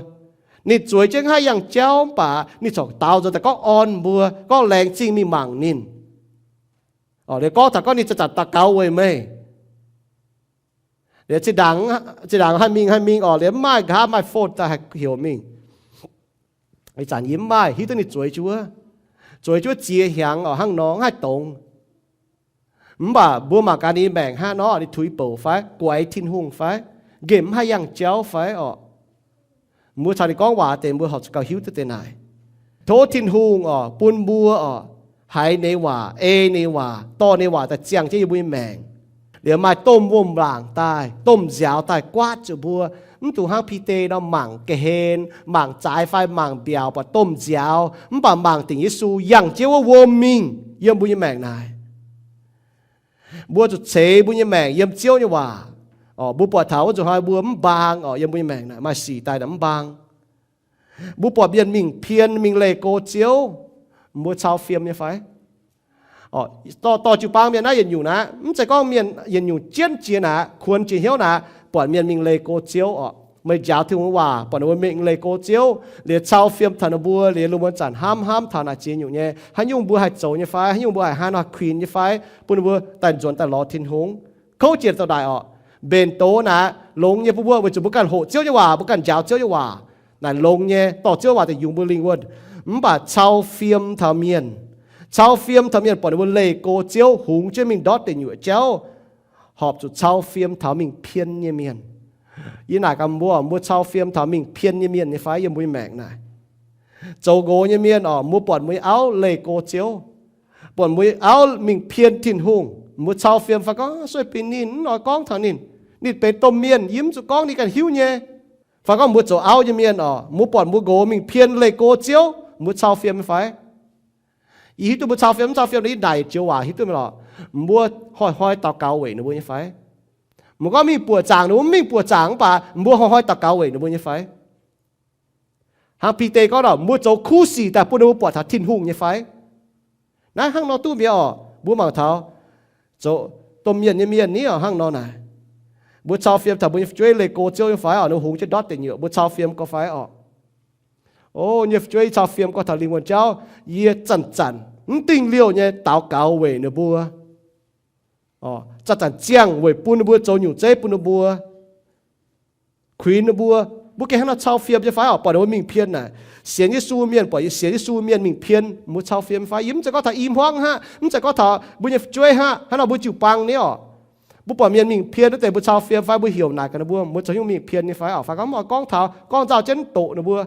Ninh zueiz jienv haaix yangh jauv mv baac ninh corc daaux nzuonx daaih gorngv orn mbuo, gorngv laengz zingh mingh mangc ninh. Liuz gorngv taux gorngv ninh zanc-zanc daux gaux weic meih. Liuz zinh ndaangc haih mingh haih mingh orqc, liuz mv maaih nqa'haav maaih phone daaih haih heuc mingh. Ih zanc yie mv maaih hiuv duqv ninh zueiz jienv wuov, zueiz jienv wuov ziex hnyangx orqc, hnangv nor mv haih dongz. Mv baac mbuo mangc gaax ninh maengc hnangv nor, ninh tuix bouc fai, guaix Tin-Hungh fai, nqemh mv haih yangh jauv fai orqc. Mbuo caux ninh gorngv waac deix mbuo horpc zuqc gauh hiuv duqv deix naaic. Tov Tin-Hungh orqc, bun mbuo orqc, haiz ninh waac, ei ninh waac, dorh ninh waac daaih ziangh jienv yiem mbuo nyei maengc. Liuz maaih domh wuom-laangc daaih, domh nziaaux daaih guaatv zuqc mbuo, mv dungx hnangv Bide nor mangc ga'hlen, mangc zaaix fai mangc mbiaauc buatc domh nziaaux, mv baac mangc dingc Yesu yangh jienv wuov wuom mingh yiem mbuo nyei maengc naaic. Mbuo zuqc ceix mbuo nyei maengc yiem Ziouv nyei waac. Mbuo buatc taux wuov nzunc hnoi mbuo mv mbaang orqc, yiem mbuo nyei maengc naaic maaih sic daaih naaic mv mbaang. Mbuo buatc mienh mingh pien mingh leih go Ziouv, mbuo cau fiem nyei fai? Dorh, dorh jiu-baang mienh naaiv yietc nyungc naaiv, mv zeiz gorngv mienh yietc nyungc jienv jiex naaic, kuonx jiex hnyouv naaic, buatc mienh mingh leih go Ziouv orqc. Meih njaaux Tin-Hungh waac, buatc ninh mbuo mingh leih go Ziouv, liuz cau fiem taux ninh mbuo, liuz lungh muonz zanc hnamv hnamv taux naaic ziex nyungc nyei, haaix nyungc mbuo haih zoux nyei fai? Haaix nyungc mbuo haih hnangv nor kuinx nyei fai? Bun ninh mbuo daaih nzuonx daaih lorz Tin-Hungh. Kouv jiex zoux naaic orqc, mbenc doz naaic longx nyei bun mbuo, weic zuqc mbuo ganh hoqc Ziouv nyei waac, mbuo ganh njaaux Ziouv nyei waac, naaic longx nyei, dorh Ziouv waac daaih yungz mbuo lingh wuonh. Mv baac cau fiem taux mienh, cau fiem taux mienh buatc ninh mbuo leih go Ziouv, hungx jienv mingh ndortv deic nyuoqc jauv, horpc zuqc cau fiem taux mingh pien nyei mienh. Yie naaic gaax mbuo, mbuo cau fiem taux mingh pien nyei mienh nyei fai yiem mbuo nyei maengc naaic? Zoux nqox nyei mienh orqc, mbuo buatc mbuo nyei auv leih go Ziouv, buatc mbuo nyei auv mingh pien Tin-Hungh, mbuo cau fiem fai gorngv, sueih binc ninh, mv oix gorngv taux ninh. Ninh benx domh mienh, yie mv zuqc gorngv, ninh ganh hiuv nyei. Fai gorngv mbuo zoux auv nyei mienh orqc, mbuo buatc mbuo nqox mingh pien leih go Ziouv, mbuo cau fiem nyei fai? Yie hiuv duqv mbuo cau fiem, mv cau fiem, yie naaic joux waac hiuv duqv mingh lorqc. Mbuo hnoi-hnoi daux gaux weic ninh mbuo nyei fai? Mbuo gorngv mingh buoqc zaangc, ninh mbuo mv mingh buoqc zaangc mv baac mbuo hnoi-hnoi daux gaux weic ninh mbuo nyei fai? Hnangv Bide gorngv orqc, mbuo zoux kuv sic daaih bun ninh mbuo buatc taux Tin-Hungh nyei fai? Naaiv hnangv nor duqv mi'aqv orqc. Mbuo mangc taux zoux domh mienh nyei mienh ni orqc, hnangv nor naaic, mbuo cau fiem taux mbuo nyei fu'jueiv leih go Ziouv nyei fai orqc, ninh hungx jienv ndortv deic nyuoqc, mbuo cau fiem gorx fai orqc? O, nyei fu'jueiv, yie cau fiem gorx taux lingh wuonh jauv, yie zanc-zanc mv dingh liouh nyei daux gaux weic ninh mbuo, zanc-zanc ziangh weic bun ninh mbuo, zoux nyungc zeiv bun ninh mbuo, kuinx ninh mbuo. Mbuo gengh hnangv nor cau fiem nyei fai orqc? Buatc ninh mbuo mingh pien naaic, sienx Yesu mienh, buatc sienx Yesu mienh mingh pien, mbuo cau fiem fai? Yie mv zeiz gorngv taux i hmuangv hnangv, mv zeiz gorngv taux mbuo nyei fu'jueiv hnangv, hnangv nor mbuo jiu-baang ni orqc. Mbuo buatc mienh mingh pien wuov deix mbuo cau fiem fai? Mbuo heuc naaic gaax ninh mbuo, mbuo zoux haaix nyungc mingh pien nyei fai orqc? Fai gorngv mv oix gorngv taux, gorngv nzauh jienv doqc ninh mbuo.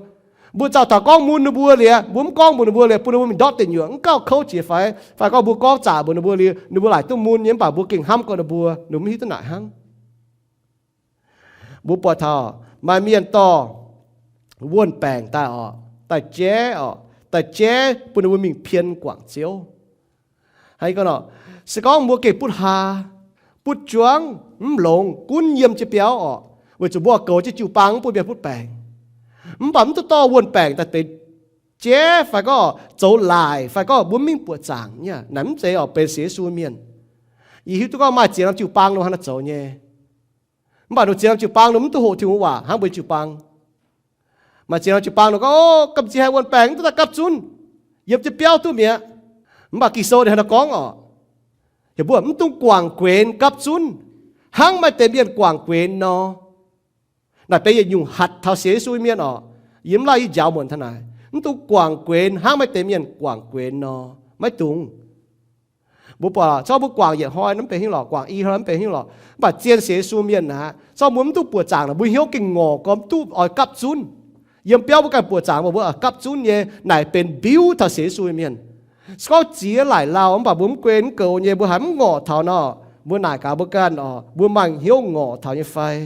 Mbuo nzauh taux gorngv mun ninh mbuo liuz, mbuo mv gorngv mbuox ninh mbuo liuz, bun ninh mbuo mingh ndortv deic nyuoqc, mv gauh kouv jiex fai? Fai gorngv mbuo gorngv zaqc mbuox ninh mbuo liuz, ninh mbuo laaic duqv mun nyei mv baac mbuo gengh hnamv gorx ninh mbuo, ninh mbuo mv hiuv duqv naaic hnangv. Mbuo buatc taux maaih mienh dorh wuon-baengc daaih orqc, daaih jaiv orqc, daaih jaiv bun ninh mbuo mingh pien guangc Ziouv. Hnangv nor, se gorngv mbuo gengh butv haa, butv juangv, mv longx, gunv yiem jienv biauv orqc, weic zuqc mbuo goux jienv jiu-baang mv bun mienh butv baengc, mv baac mv duqv dorh wuon-baengc daaih deix jaiv fai gorngv zoux laaic fai gorngv mbuo mv mingh buoqc zaangc nyei, naaic mv zeiz orqc benx sienx Yesu mienh. Yie hiuv duqv gorngv maaih ziex norm jiu-baang ninh hnangv naaiv zoux nyei. Mv baac ninh ziex norm jiu-baang ninh mv duqv hoqc Tin-Hungh waac hnangv mbuo nyei jiu-baang. Maaih ziex norm jiu-baang ninh gorngv, O, gamh nziex haih wuon-baengc, mv duqv daaih gapv zunv, yiem jienv biauv duqv mi'aqv. Mv baac Ging-Sou ninh hnangv naaiv gorngv orqc, heuc mbuo mv dungx guangc guenx gapv zunv, hnangv maaih deix mienh guangc guenx nor. Naaic benx yietc nyungc hatc taux sienx Yesu mienh orqc. Yie mv lauh, yie njaaux muonc taux naaic, mv dungx guangc guenx hnangv maaih deix mienh guangc guenx nor. Maiv dungx. Mbuo buatc zorqv mbuo guangc yietc hnoi mv benx haaix nyungc lorqc, guangc i hnoi mv benx haaix nyungc lorqc, mv baac zien sienx Yesu mienh aqv, zorqv mbuo mv duqv buoqc zaangc naaic, mbuo hnyouv gengh ngorc gormx duqv oix gapv zunv. Yiem biauv mbuo ganh buoqc zaangc mbuo, mbuo oix gapv zunv nyei, naaic benx mbiuv taux sienx Yesu mienh. Se gorngv ziex laaic lauh mv baac mbuo mv guen mv goux nyei, mbuo haiz mv ngorc taux nor, mbuo naaic gaax mbuo ganh orqc, mbuo maaih hnyouv ngorc taux nyei fai?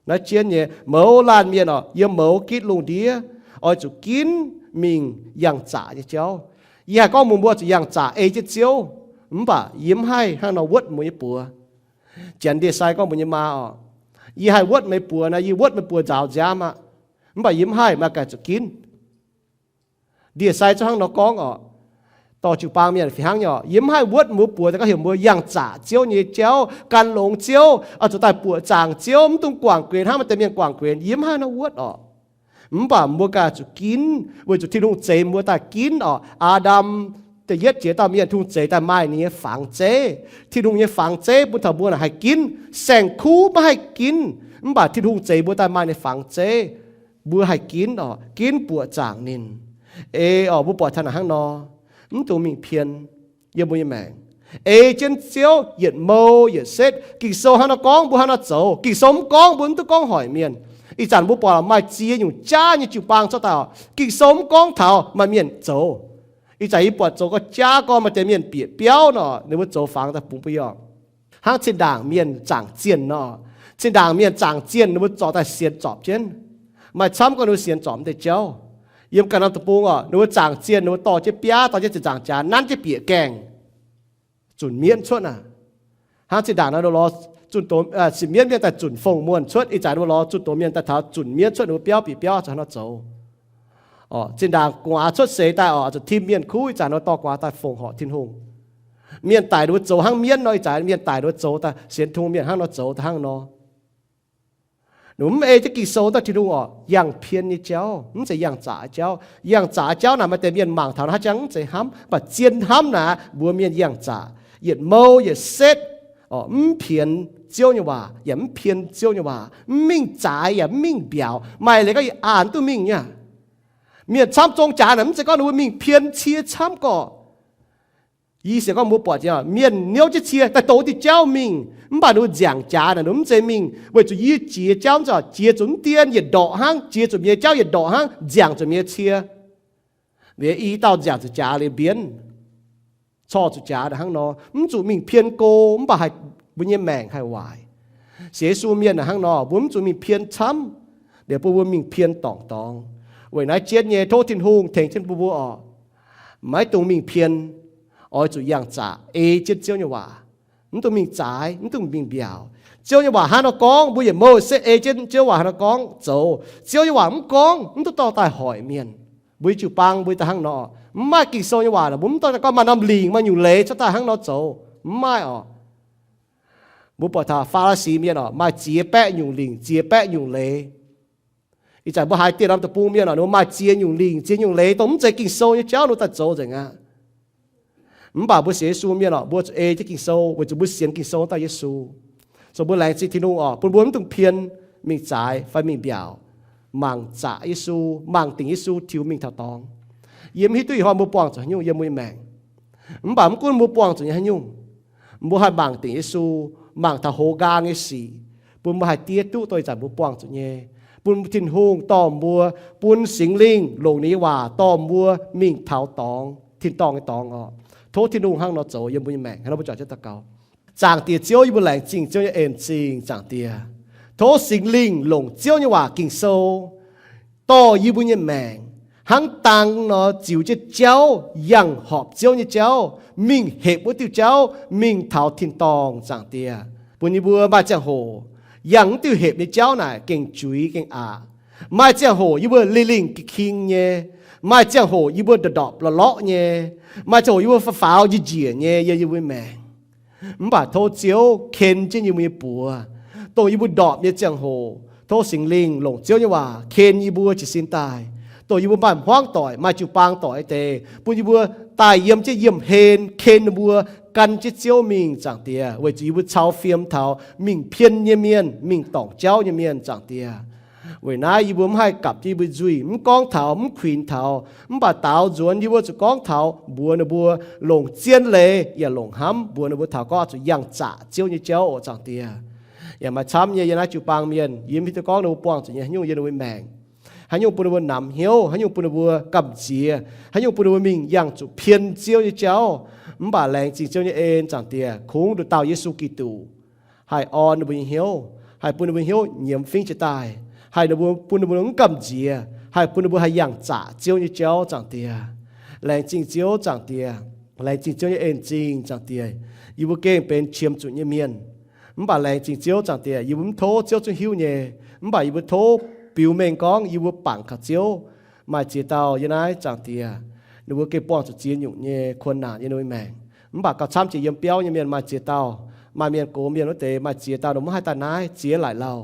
Naaiv jienv nyei, mouz laanh mienh orqc, yiem mouz gitv lungh ndiev, oix zuqc ginv mingh yangh zaqc nyei jauv. Yie haih gorngv mbuox mbuo zuqc yangh zaqc ei jienv Ziouv, mv baac yie mv haih hnangv nor wuotv mbuo nyei buoz. Janx ndie-sai gorngv mbuo nyei maa orqc, Yie haih wuotv meih buoz naaic, yie wuotv meih buoz nzaaux nziaamv aqv, mv baac yie mv haih, meih ganh zuqc ginv. Ndie-sai zungv hnangv nor gorngv orqc. Dorh jiu-baang mienh fih hnangv nyei orqc. Yie mv haih wuotv mbuo buoz daaih gorngv heuc mbuo yangh zaqc Ziouv nyei jauv, gan longx Ziouv, oix zuqc daaih buoqc zaangc Ziouv, mv dungx guangc guenx hnangv maaih deix mienh guangc guenx. Yie mv haih nor wuotv orqc. Mv baac mbuo ganh zuqc ginv, weic zuqc Tin-Hungh zeix mbuo daaih ginv orqc. Aa^ndam da'yietv jiex dauh mienh, Tin-Hungh zeix daaih maaih ninh nyei fangx zeiv. Tin-Hungh nyei fangx zeiv bun taux mbuo naaic haih ginv. Saeng-kuv maiv haih ginv, mv baac Tin-Hungh zeix mbuo daaih maaih ninh fangx zeiv. Mbuo haih ginv orqc, ginv buoqc zaangc ninh. Ei orqc, mbuo buatc taux naaic hnangv nor, mv dungx mingh pien yiem mbuo nyei maengc. Ei jienv Ziouv yietc mou yietc setv. Ging-Sou hnangv nor gorngv, mbuo hnangv nor zoux. Ging-Sou mv gorngv, mbuo mv duqv gorngv hoic mienh. Ih zanc mbuo buatc maaih ziex nyungc jaav nyei jiu-baang cuotv daaih orqc. Ging-Sou mv gorngv taux maaih mienh zoux. Ih zanc yie buatc zoux gauh jaav gorngv maaih deix mienh bieqc biauv nor, ninh mbuo zoux fangx daaih bungx mbuo yie orqc. Hnangv zinh ndaangc mienh zaangc zienh nor. Zinh ndaangc mienh zaangc zienh, ninh mbuo zorqv daaih sienx zorpc jienv. Maaih camv gorngv ninh mbuo sienx zorpc mv deix jauv. Yiem ganh norm deic-bung orqc, ninh mbuo zaangc zienh, ninh mbuo dorh jienv biaav, dorh jienv zinh nzaangc jaax nanv jienv bieqc gaengh, zunc mienv cuotv aqv. Hnangv zinh ndaangc nor, ninh mbuo lorz zunh doz, sipv mienv mienh daaih zunc fong muonh cuotv. Ih zanc ninh mbuo lorz zunh doz mienh daaih taux zunc mienv cuotv, ninh mbuo biauv bieqc biauv zuqc hnangv nor zoux. Zinh ndaangc gu'nguaaz cuotv seix daaih orqc, zuqc tim mienh kuv, ih zanc ninh mbuo dorh gu'nguaaz daaih fongc horc Tin-Hungh. Mienh daic ninh mbuo zoux hnangv mienv nor, ih zanc mienh daic ninh mbuo zoux daaih sienx Tin-Hungh mienh hnangv nor zoux daaih hnangv nor. Ninh mbuo mv ei jienv Ging-Sou daaih Tin-Hungh orqc, yangh pien nyei jauv, mv zeiz yangh zaqc jauv. Yangh zaqc jauv naaic maaih deix mienh mangc taux naaiv haaix jangx mv zeiz hnamv, mv baac zien hnamv naaic mbuox mienh yangh zaqc, yietc mou yietc setv, orqc, mv pienx Ziouv nyei waac, yaac mv pien Ziouv nyei waac, mv mingh zaaix yaac mv mingh mbiaauc. Maaih leiz gorngv yie aqc mv duqv mingh nyei. Mienh camv zong jaax naaic mv zeiz gorngv ninh mbuo mingh pien cie camv gorqv. Yie sienx gorngv mbuo buatc mienh niouv jienv cie daaih douz diuh jauv mingh, mv baac ninh mbuo nziangc jaax naaic ninh mv zeiz mingh weic zuqc yie jiex jauv mv zeiz jiex zuqc mv dien yietc ndorqc hnangv, jiex zuqc mienh nyei jauv yietc ndorqc hnangv, nziangc zuqc mienh nyei cie. Liuz i dauh nziangc zuqc jaax liuz mbienv, corc zuqc jaax naaic hnangv nor, mv zuqc mingh pien go, mv baac haih mbuo nyei maengc haih waaic. Sienx Yesu mienh naaic hnangv nor, mbuo mv zuqc mingh pien camv, liuz bun mbuo mingh pien dorngc dorngx. Weic naaiv jienv nyei tov Tin-Hungh tengx jienv mbuo mbuo orqc, maiv dungx mingh pien, oix zuqc yangh zaqc ei jienv Ziouv nyei waac. Mv dungx mingh zaaix, mv dungx mingh mbiaauc. Ziouv nyei waac hnangv nor gorngv, mbuo yietc mouh setv ei jienv Ziouv waac hnangv nor gorngv zoux. Ziouv nyei waac mv gorngv, mv duqv dorh daaih hoic mienh. Mbuo nyei jiu-baang mbuo daaih hnangv nor, mv maaih Ging-Sou nyei waac, mbuo mv dorh daaih gorngv maaih norm lingc maaih nyungc leiz cuotv daaih hnangv nor zoux. Mv maaih orqc. Mbuo buatc taux Faa^li^si mienh orqc, maaih ziex baeqv nyungc lingc, ziex baeqv nyungc leiz. Ih zanc mbuo haiz dieh norm deic-bung mienh orqc, ninh mbuo maaih ziex nyungc lingc, ziex nyungc leiz, dongh mv zeiz Ging-Sou nyei jauv ninh mbuo daaih zoux nzengc aqv. Mv baac mbuo sienx Yesu mienh orqc, mbuo zuqc ei jienv Ging-Sou weic zuqc mbuo sienx Ging-Sou dauh Yesu. So mbuo laengz zingh Tin-Hungh orqc, bun mbuo mv dungx pien mingh zaaix fai mingh mbiaauc, mangc zaqc Yesu, mangc dingc Yesu tiux mingh taux dorngx. Yie mv hiuv duqv ih hnoi mbuo buangh zuqc haaix nyungc yiem mbuo nyei maengc. Mv baac mv gunv mbuo buangh zuqc nyei haaix nyungc, mbuo haih mangc dingc Yesu, mangc taux hoz nqaang nyei sic, bun mbuo haih diev duqv dongh ih zanc mbuo buangh zuqc nyei, bun Tin-Hungh dorh mbuo, bun Singx Lingh longc ninh nyei waac dorh mbuo mingh taux dorngx, tin-dorngh nyei dorngx orqc. Tov Tin-Hungh hnangv nor zoux yiem mbuo nyei maengc. Hnangv nor mbuo juangc jienv daux gaux. Zaangc Diex Ziouv, yie mbuo laengz zingh Ziouv nyei en zingh, Zaangc Diex. Tov Singx Lingh longc Ziouv nyei waac Ging-Sou dorh yie mbuo nyei maengc hnangv dang nor ziux jienv jauv, yangh horpc Ziouv nyei jauv, mingh hepc wuov diuh jauv, mingh taux tin-dorngh, Zaangc Diex. Bun yie mbuo maaih ziangh hoc yangh wuov diuh hepc nyei jauv naaic gengh juiz gengh aqc. Maaih ziangh hoc yie mbuo lingh lingh king-king nyei. Maaih ziangh hoc yie mbuo ndorpc ndorpc lorqc lorqc nyei. Maaih ziangh hoc yie mbuo faaux faaux njiec njiec nyei yiem yie mbuo maengc. Mv baac tov Ziouv ken jienv yie mbuo nyei buoz. Dongh yie mbuo ndorpc nyei ziangh hoc, tov Singx Lingh longc Ziouv nyei waac ken yie mbuo jiez sin daaih. Dongh yie mbuo maaih hmuangv doic, maaih jiu-baang doic nyei deix, bun yie mbuo daaih yiem jienv yiemh hlen ken ninh mbuo gan jienv Ziouv mingh, Zaangc Diex, weic zuqc yie mbuo cau fiem taux mingh pien nyei mienh, mingh dorngc jauv nyei mienh, Zaangc Diex. Weic naaiv yie mbuo mv haih gapc jienv yie mbuo nzuih, mv gorngv taux, mv kuinx taux, mv baac daaux nzuonx yie mbuo zuqc gorngv taux mbuox ninh mbuo longc zien leiz yaac longc hnamv mbuox ninh mbuo taux gorngv oix zuqc yangh zaqc Ziouv nyei jauv oc, Zaangc Diex. Yaac maaih camv nyei yiem naaiv jiu-baang mienh, yie mv hiuv duqv gorngv ninh mbuo buangh zuqc nyei haaix nyungc yiem ninh mbuo maengc. Haaix nyungc bun ninh mbuo namx hnyouv, haaix nyungc bun ninh mbuo gamh nziex, haaix nyungc bun ninh mbuo mingh yangh zuqc pien Ziouv nyei jauv. Mv baac laengz zingh Ziouv nyei en, Zaangc Diex, kungx nduqc dauh Yesu Giduc haih orn ninh mbuo nyei hnyouv, haih bun ninh mbuo hnyouv nyiemz fingx jiez daaih, haih ninh mbuo, bun ninh mbuo mv gamh nziex, haih bun ninh mbuo haih yangh zaqc Ziouv nyei jauv, Zaangc Diex. Laengz zingh Ziouv, Zaangc Diex. Laengz zingh Ziouv nyei en zingh, Zaangc Diex. Yie mbuo gengh benx qiemx zuqc nyei mienh. Mv baac laengz zingh Ziouv, Zaangc Diex, yie mbuo mv tov Ziouv zungv hiuv nyei. Mv baac yie mbuo tov biux mengh gorngv yie mbuo bangc kaux Ziouv, maaih ziex dauh yiem naaiv, Zaangc Diex, ninh mbuo gengh buangh zuqc ziex nyungc nyei kuon naanc yiem ninh mbuo maengc. Mv baac gauh camv jiex yiem biauv nyei mienh maaih ziex dauh, maaih mienh gox mienh wuov deix maaih ziex dauh, ninh mbuo maiv haih daaih naaiv ziex laaic lauh.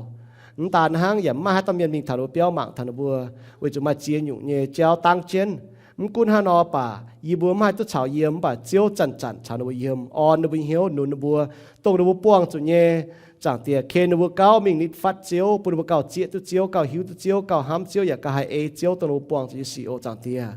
Mv daan hnangv, yaac mv maaih haaix dauh mienh mingh taux ninh mbuo biauv mangc taux ninh mbuo, weic zuqc maaih ziex nyungc nyei jauv dangv jienv. Mv gunv hnangv nor baac, yie mbuo mv haih duqv caux yiem, mv baac Ziouv zanc-zanc caux ninh mbuo yiem, orn ninh mbuo nyei hnyouv, nunc ninh mbuo, dongh ninh mbuo buangh zuqc nyei, Zaangc Diex, ken ninh mbuo gauh mingh nitv fatv Ziouv, bun ninh mbuo gauh zieqv duqv Ziouv, gauh hiuv duqv Ziouv, gauh hnamv Ziouv, yaac gauh haih ei Ziouv, dongh ninh mbuo buangh zuqc nyei sic oc, Zaangc Diex.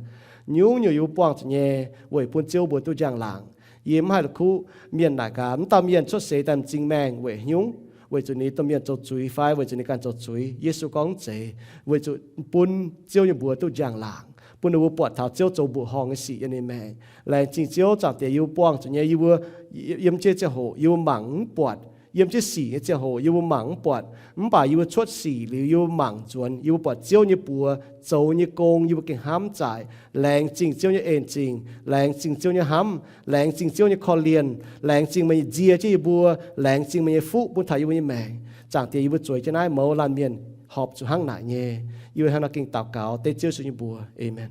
Nyungc-nyungc yie mbuo buangh zuqc nyei, weic bun Ziouv mbuo duqv njang-laangc. Yie mv haih la'kuqv mienh naaic gaax, mv dauh mienh cuotv seix daaih m'zing maengh weic haaix nyungc, weic zuqc ninh domh mienh zoux zuiz fai weic zuqc ninh ganh zoux zuiz. Yesu gorngv mv zeiz, weic zuqc bun Ziouv nyei mbuox duqv njang-laangc, bun ninh mbuo buatc taux Ziouv zoux mbuoqc horngh nyei sic yiem ninh maengc. Laengz zingh Ziouv, Zaangc Diex, yie mbuo buangh zuqc nyei, yie mbuo yiem jienv ziangh hoc yie mbuo mangc mv buatc, yiem jienv sic nyei ziangh hoc yie mbuo mangc mv buatc, mv baac yie mbuo cuotv sic liuz yie mbuo mangc nzuonx, yie mbuo buatc Ziouv nyei buoz zoux nyei gong, yie mbuo gengh hnamv zaaic. Laengz zingh Ziouv nyei en-zingh, laengz zingh Ziouv nyei hnamv, laengz zingh Ziouv nyei korv-lienh, laengz zingh meih nyei nzie jienv yie mbuo, laengz zingh meih nyei fuqv bun taux yie mbuo nyei maengc. Zaangc Diex, yie mbuo zueiz jienv naaiv mouz laanh mienh horpc zuqc hnangv naaic nyei. Yie mbuo hnangv nor gengh daux gaux dengv Ziouv Yesu nyei mbuox. Aamen.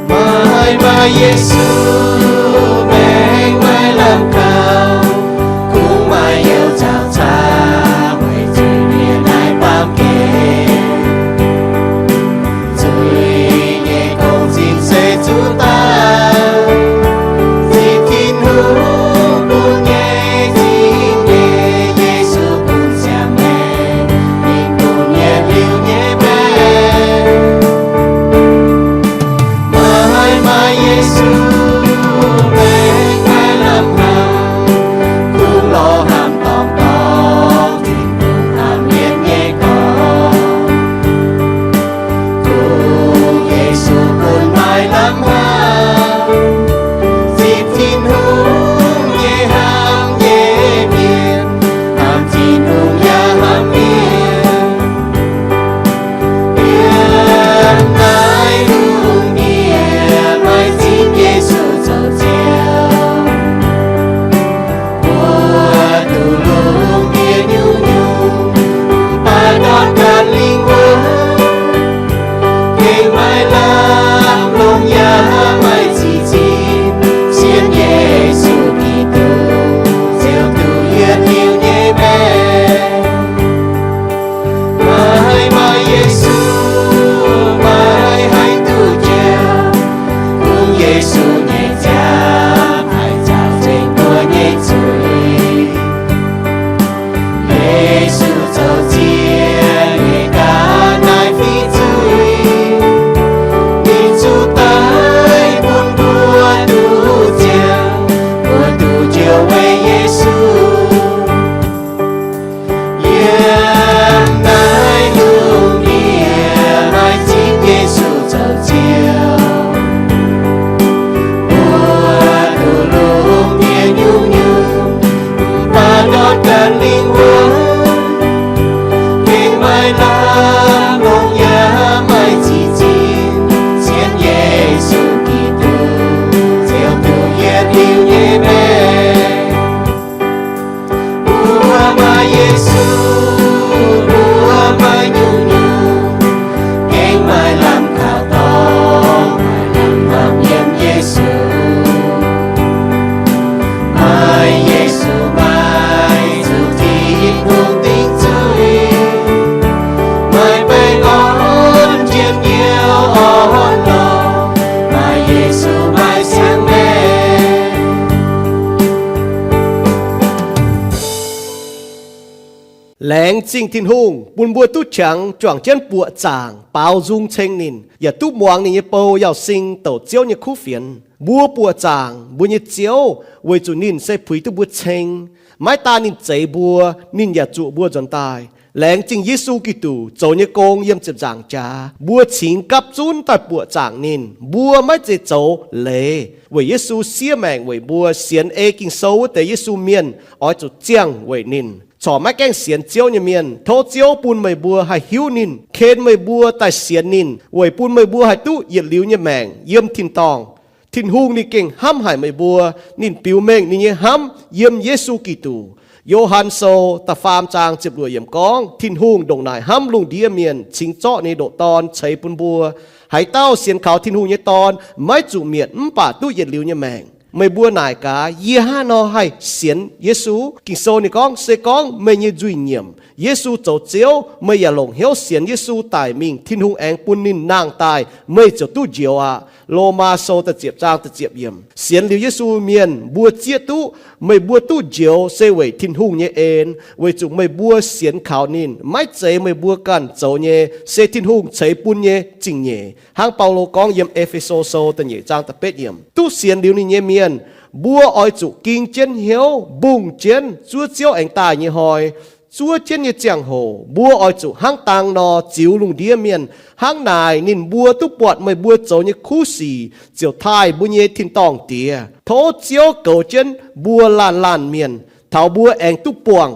Maaih, maaih Yesu maengc, maaih lamh kaux, kungx maaih youh nzauh caax, weic zuiz-mienh haih baamh gen. Zuiz nyei gong-zinh se zuqc daaih, zipv Tin-Hungh bun nyei, zipv nyei, Yesu bun siang-maengh, ninh bun yietc liuz nyei maengc. Maaih, maaih Yesu maengc, maaih lamh kaux, kungx lorz hnamv dorngx dorngx, Tin-Hungh hnamv mienh nyei gorx. Kungx Yesu bun maaih lamh hnamv, zipv Tin-Hungh nyei hnamv nyei mienh, hnamv Tin-Hungh yaac hnamv mienh. Yiem naaiv lungh ndiev maaih zipv Yesu zoux Ziouv. Mbuo duqv lungh ndiev nyungc-nyungc, mv baac ndortv ganh lingh wuonh, gengh maaih lamh longx yaac maaih zinh nzinh, sienx Yesu Giduc, Ziouv duqv yietc liuz nyei maengc. Maaih, maaih Yesu, maaih haih duqv jiex, kungx Yesu nyei nziaamv haih nzaaux zengc mbuo nyei zuiz. Yesu zoux ziex nyei ga'naaiv fiqv zuiz, ninh zuqc daic bun mbuo duqv ziangh, mbuo duqv njoux weic Yesu. Yiem naaiv lungh ndiev maaih zipv Yesu zoux Ziouv. Mbuo duqv lungh ndiev nyungc-nyungc, mv baac ndortv ganh lingh wuonh, gengh maaih lamh longx yaac maaih zinh nzinh, sienx Yesu Giduc, Ziouv duqv yietc liuz nyei maengc. Mbuo maaih Yesu, mbuo maaih nyungc-nyungc, gengh maaih lamh kaux dorngx, maaih lamh hnamv yiem Yesu. Maaih Yesu, maaih zuqc Tin-Hungh dingc zuiz, maaih baengh orn njien-youh orn-lorqc, maaih Yesu, maaih siang-maengc. Laengz zingh Tin-Hungh bun mbuo duqv qangx juangc jienv buoqc zaangc baaux nzung ceng ninh, yaac duqv muangx ninh nyei bou Yauz Sing douc Ziouv nyei kuv fienx. Mbuo buoqc zaangc mbuo nyei Ziouv weic zuqc ninh se puix duqv mbuo ceng. Maiv daan ninh zeix mbuo, ninh yaac zuqc mbuo nzuonx daaih. Laengz zingh Yesu Giduc zoux nyei gong yiem ziepc nzaangc jaax, mbuo cingx gapv zunv daaih buoqc zaangc ninh. Mbuo maiv zeiz zoux leiz, weic Yesu siev maengc weic mbuo, sienx ei Ging-Sou wuov deix Yesu mienh oix zuqc ziangh weic ninh. Corc maiv gaengh sienx Ziouv nyei mienh, tov Ziouv bun meih mbuo haih hiuv ninh, ken meih mbuo daaih sienx ninh, weic bun meih mbuo haih duqv yietc liuz nyei maengc yiem tin-dorngh. Tin-Hungh ninh gengh hnamv haic meih mbuo. Ninh biux mengh ninh nyei hnamv yiem Yesu Giduc. Yo^han Sou da'faam zaang ziepc luoqc yiemc gorngv, Tin-Hungh ndongc naaic hnamv lungh ndiev mienh, cingx zorqv ninh nyei ndoqc Dorn ceix bun mbuo. Haaix dauh sienx kaux Tin-Hungh nyei Dorn maiv zuqc mietc mv baac duqv yietc liuz nyei maengc. Meih mbuo naaic gaax, yie hnangv haaix nor haih sienx Yesu? Ging-Sou ninh gorngv, se gorngv meih nyei nzuih nyiemc, Yesu zoux Ziouv, meih yaac longc hnyouv sienx Yesu daic mingh, Tin-Hungh aengx bun ninh nangh daaih, meih ziouc duqv njoux aqv. Lomaa Sou da'ziepc zaang da'ziepc yiemc. Sienx liuz Yesu mienh mbuo zieqv duqv meih mbuo duqv njoux se weic Tin-Hungh nyei en, weic zuqc meih mbuo sienx kaux ninh, maiv zeiz meih mbuo ganh zoux nyei, se Tin-Hungh ceix bun nyei zingh nyeic. Hnangv Baulo gorngv yiem E^fe^so Sou da'nyeic zaang da'betv yiemc, duqv sienx liuz ninh nyei mienh, mbuo oix zuqc ging jienv hnyouv, mbungh jienv zuov Ziouv aengx daaih nyei hnoi. Zuov jienv nyei ziangh hoc mbuo oix zuqc hnangv dang nor ziux lungh ndiev mienh. Hnangv naaic ninh mbuo duqv buatc meih mbuo zoux nyei kuv sic ziouc taaih mbuo nyei tin-dorngh Diex. Tov Ziouv goux jienv mbuo laanh laanh mienh, taux mbuo aengx duqv buangh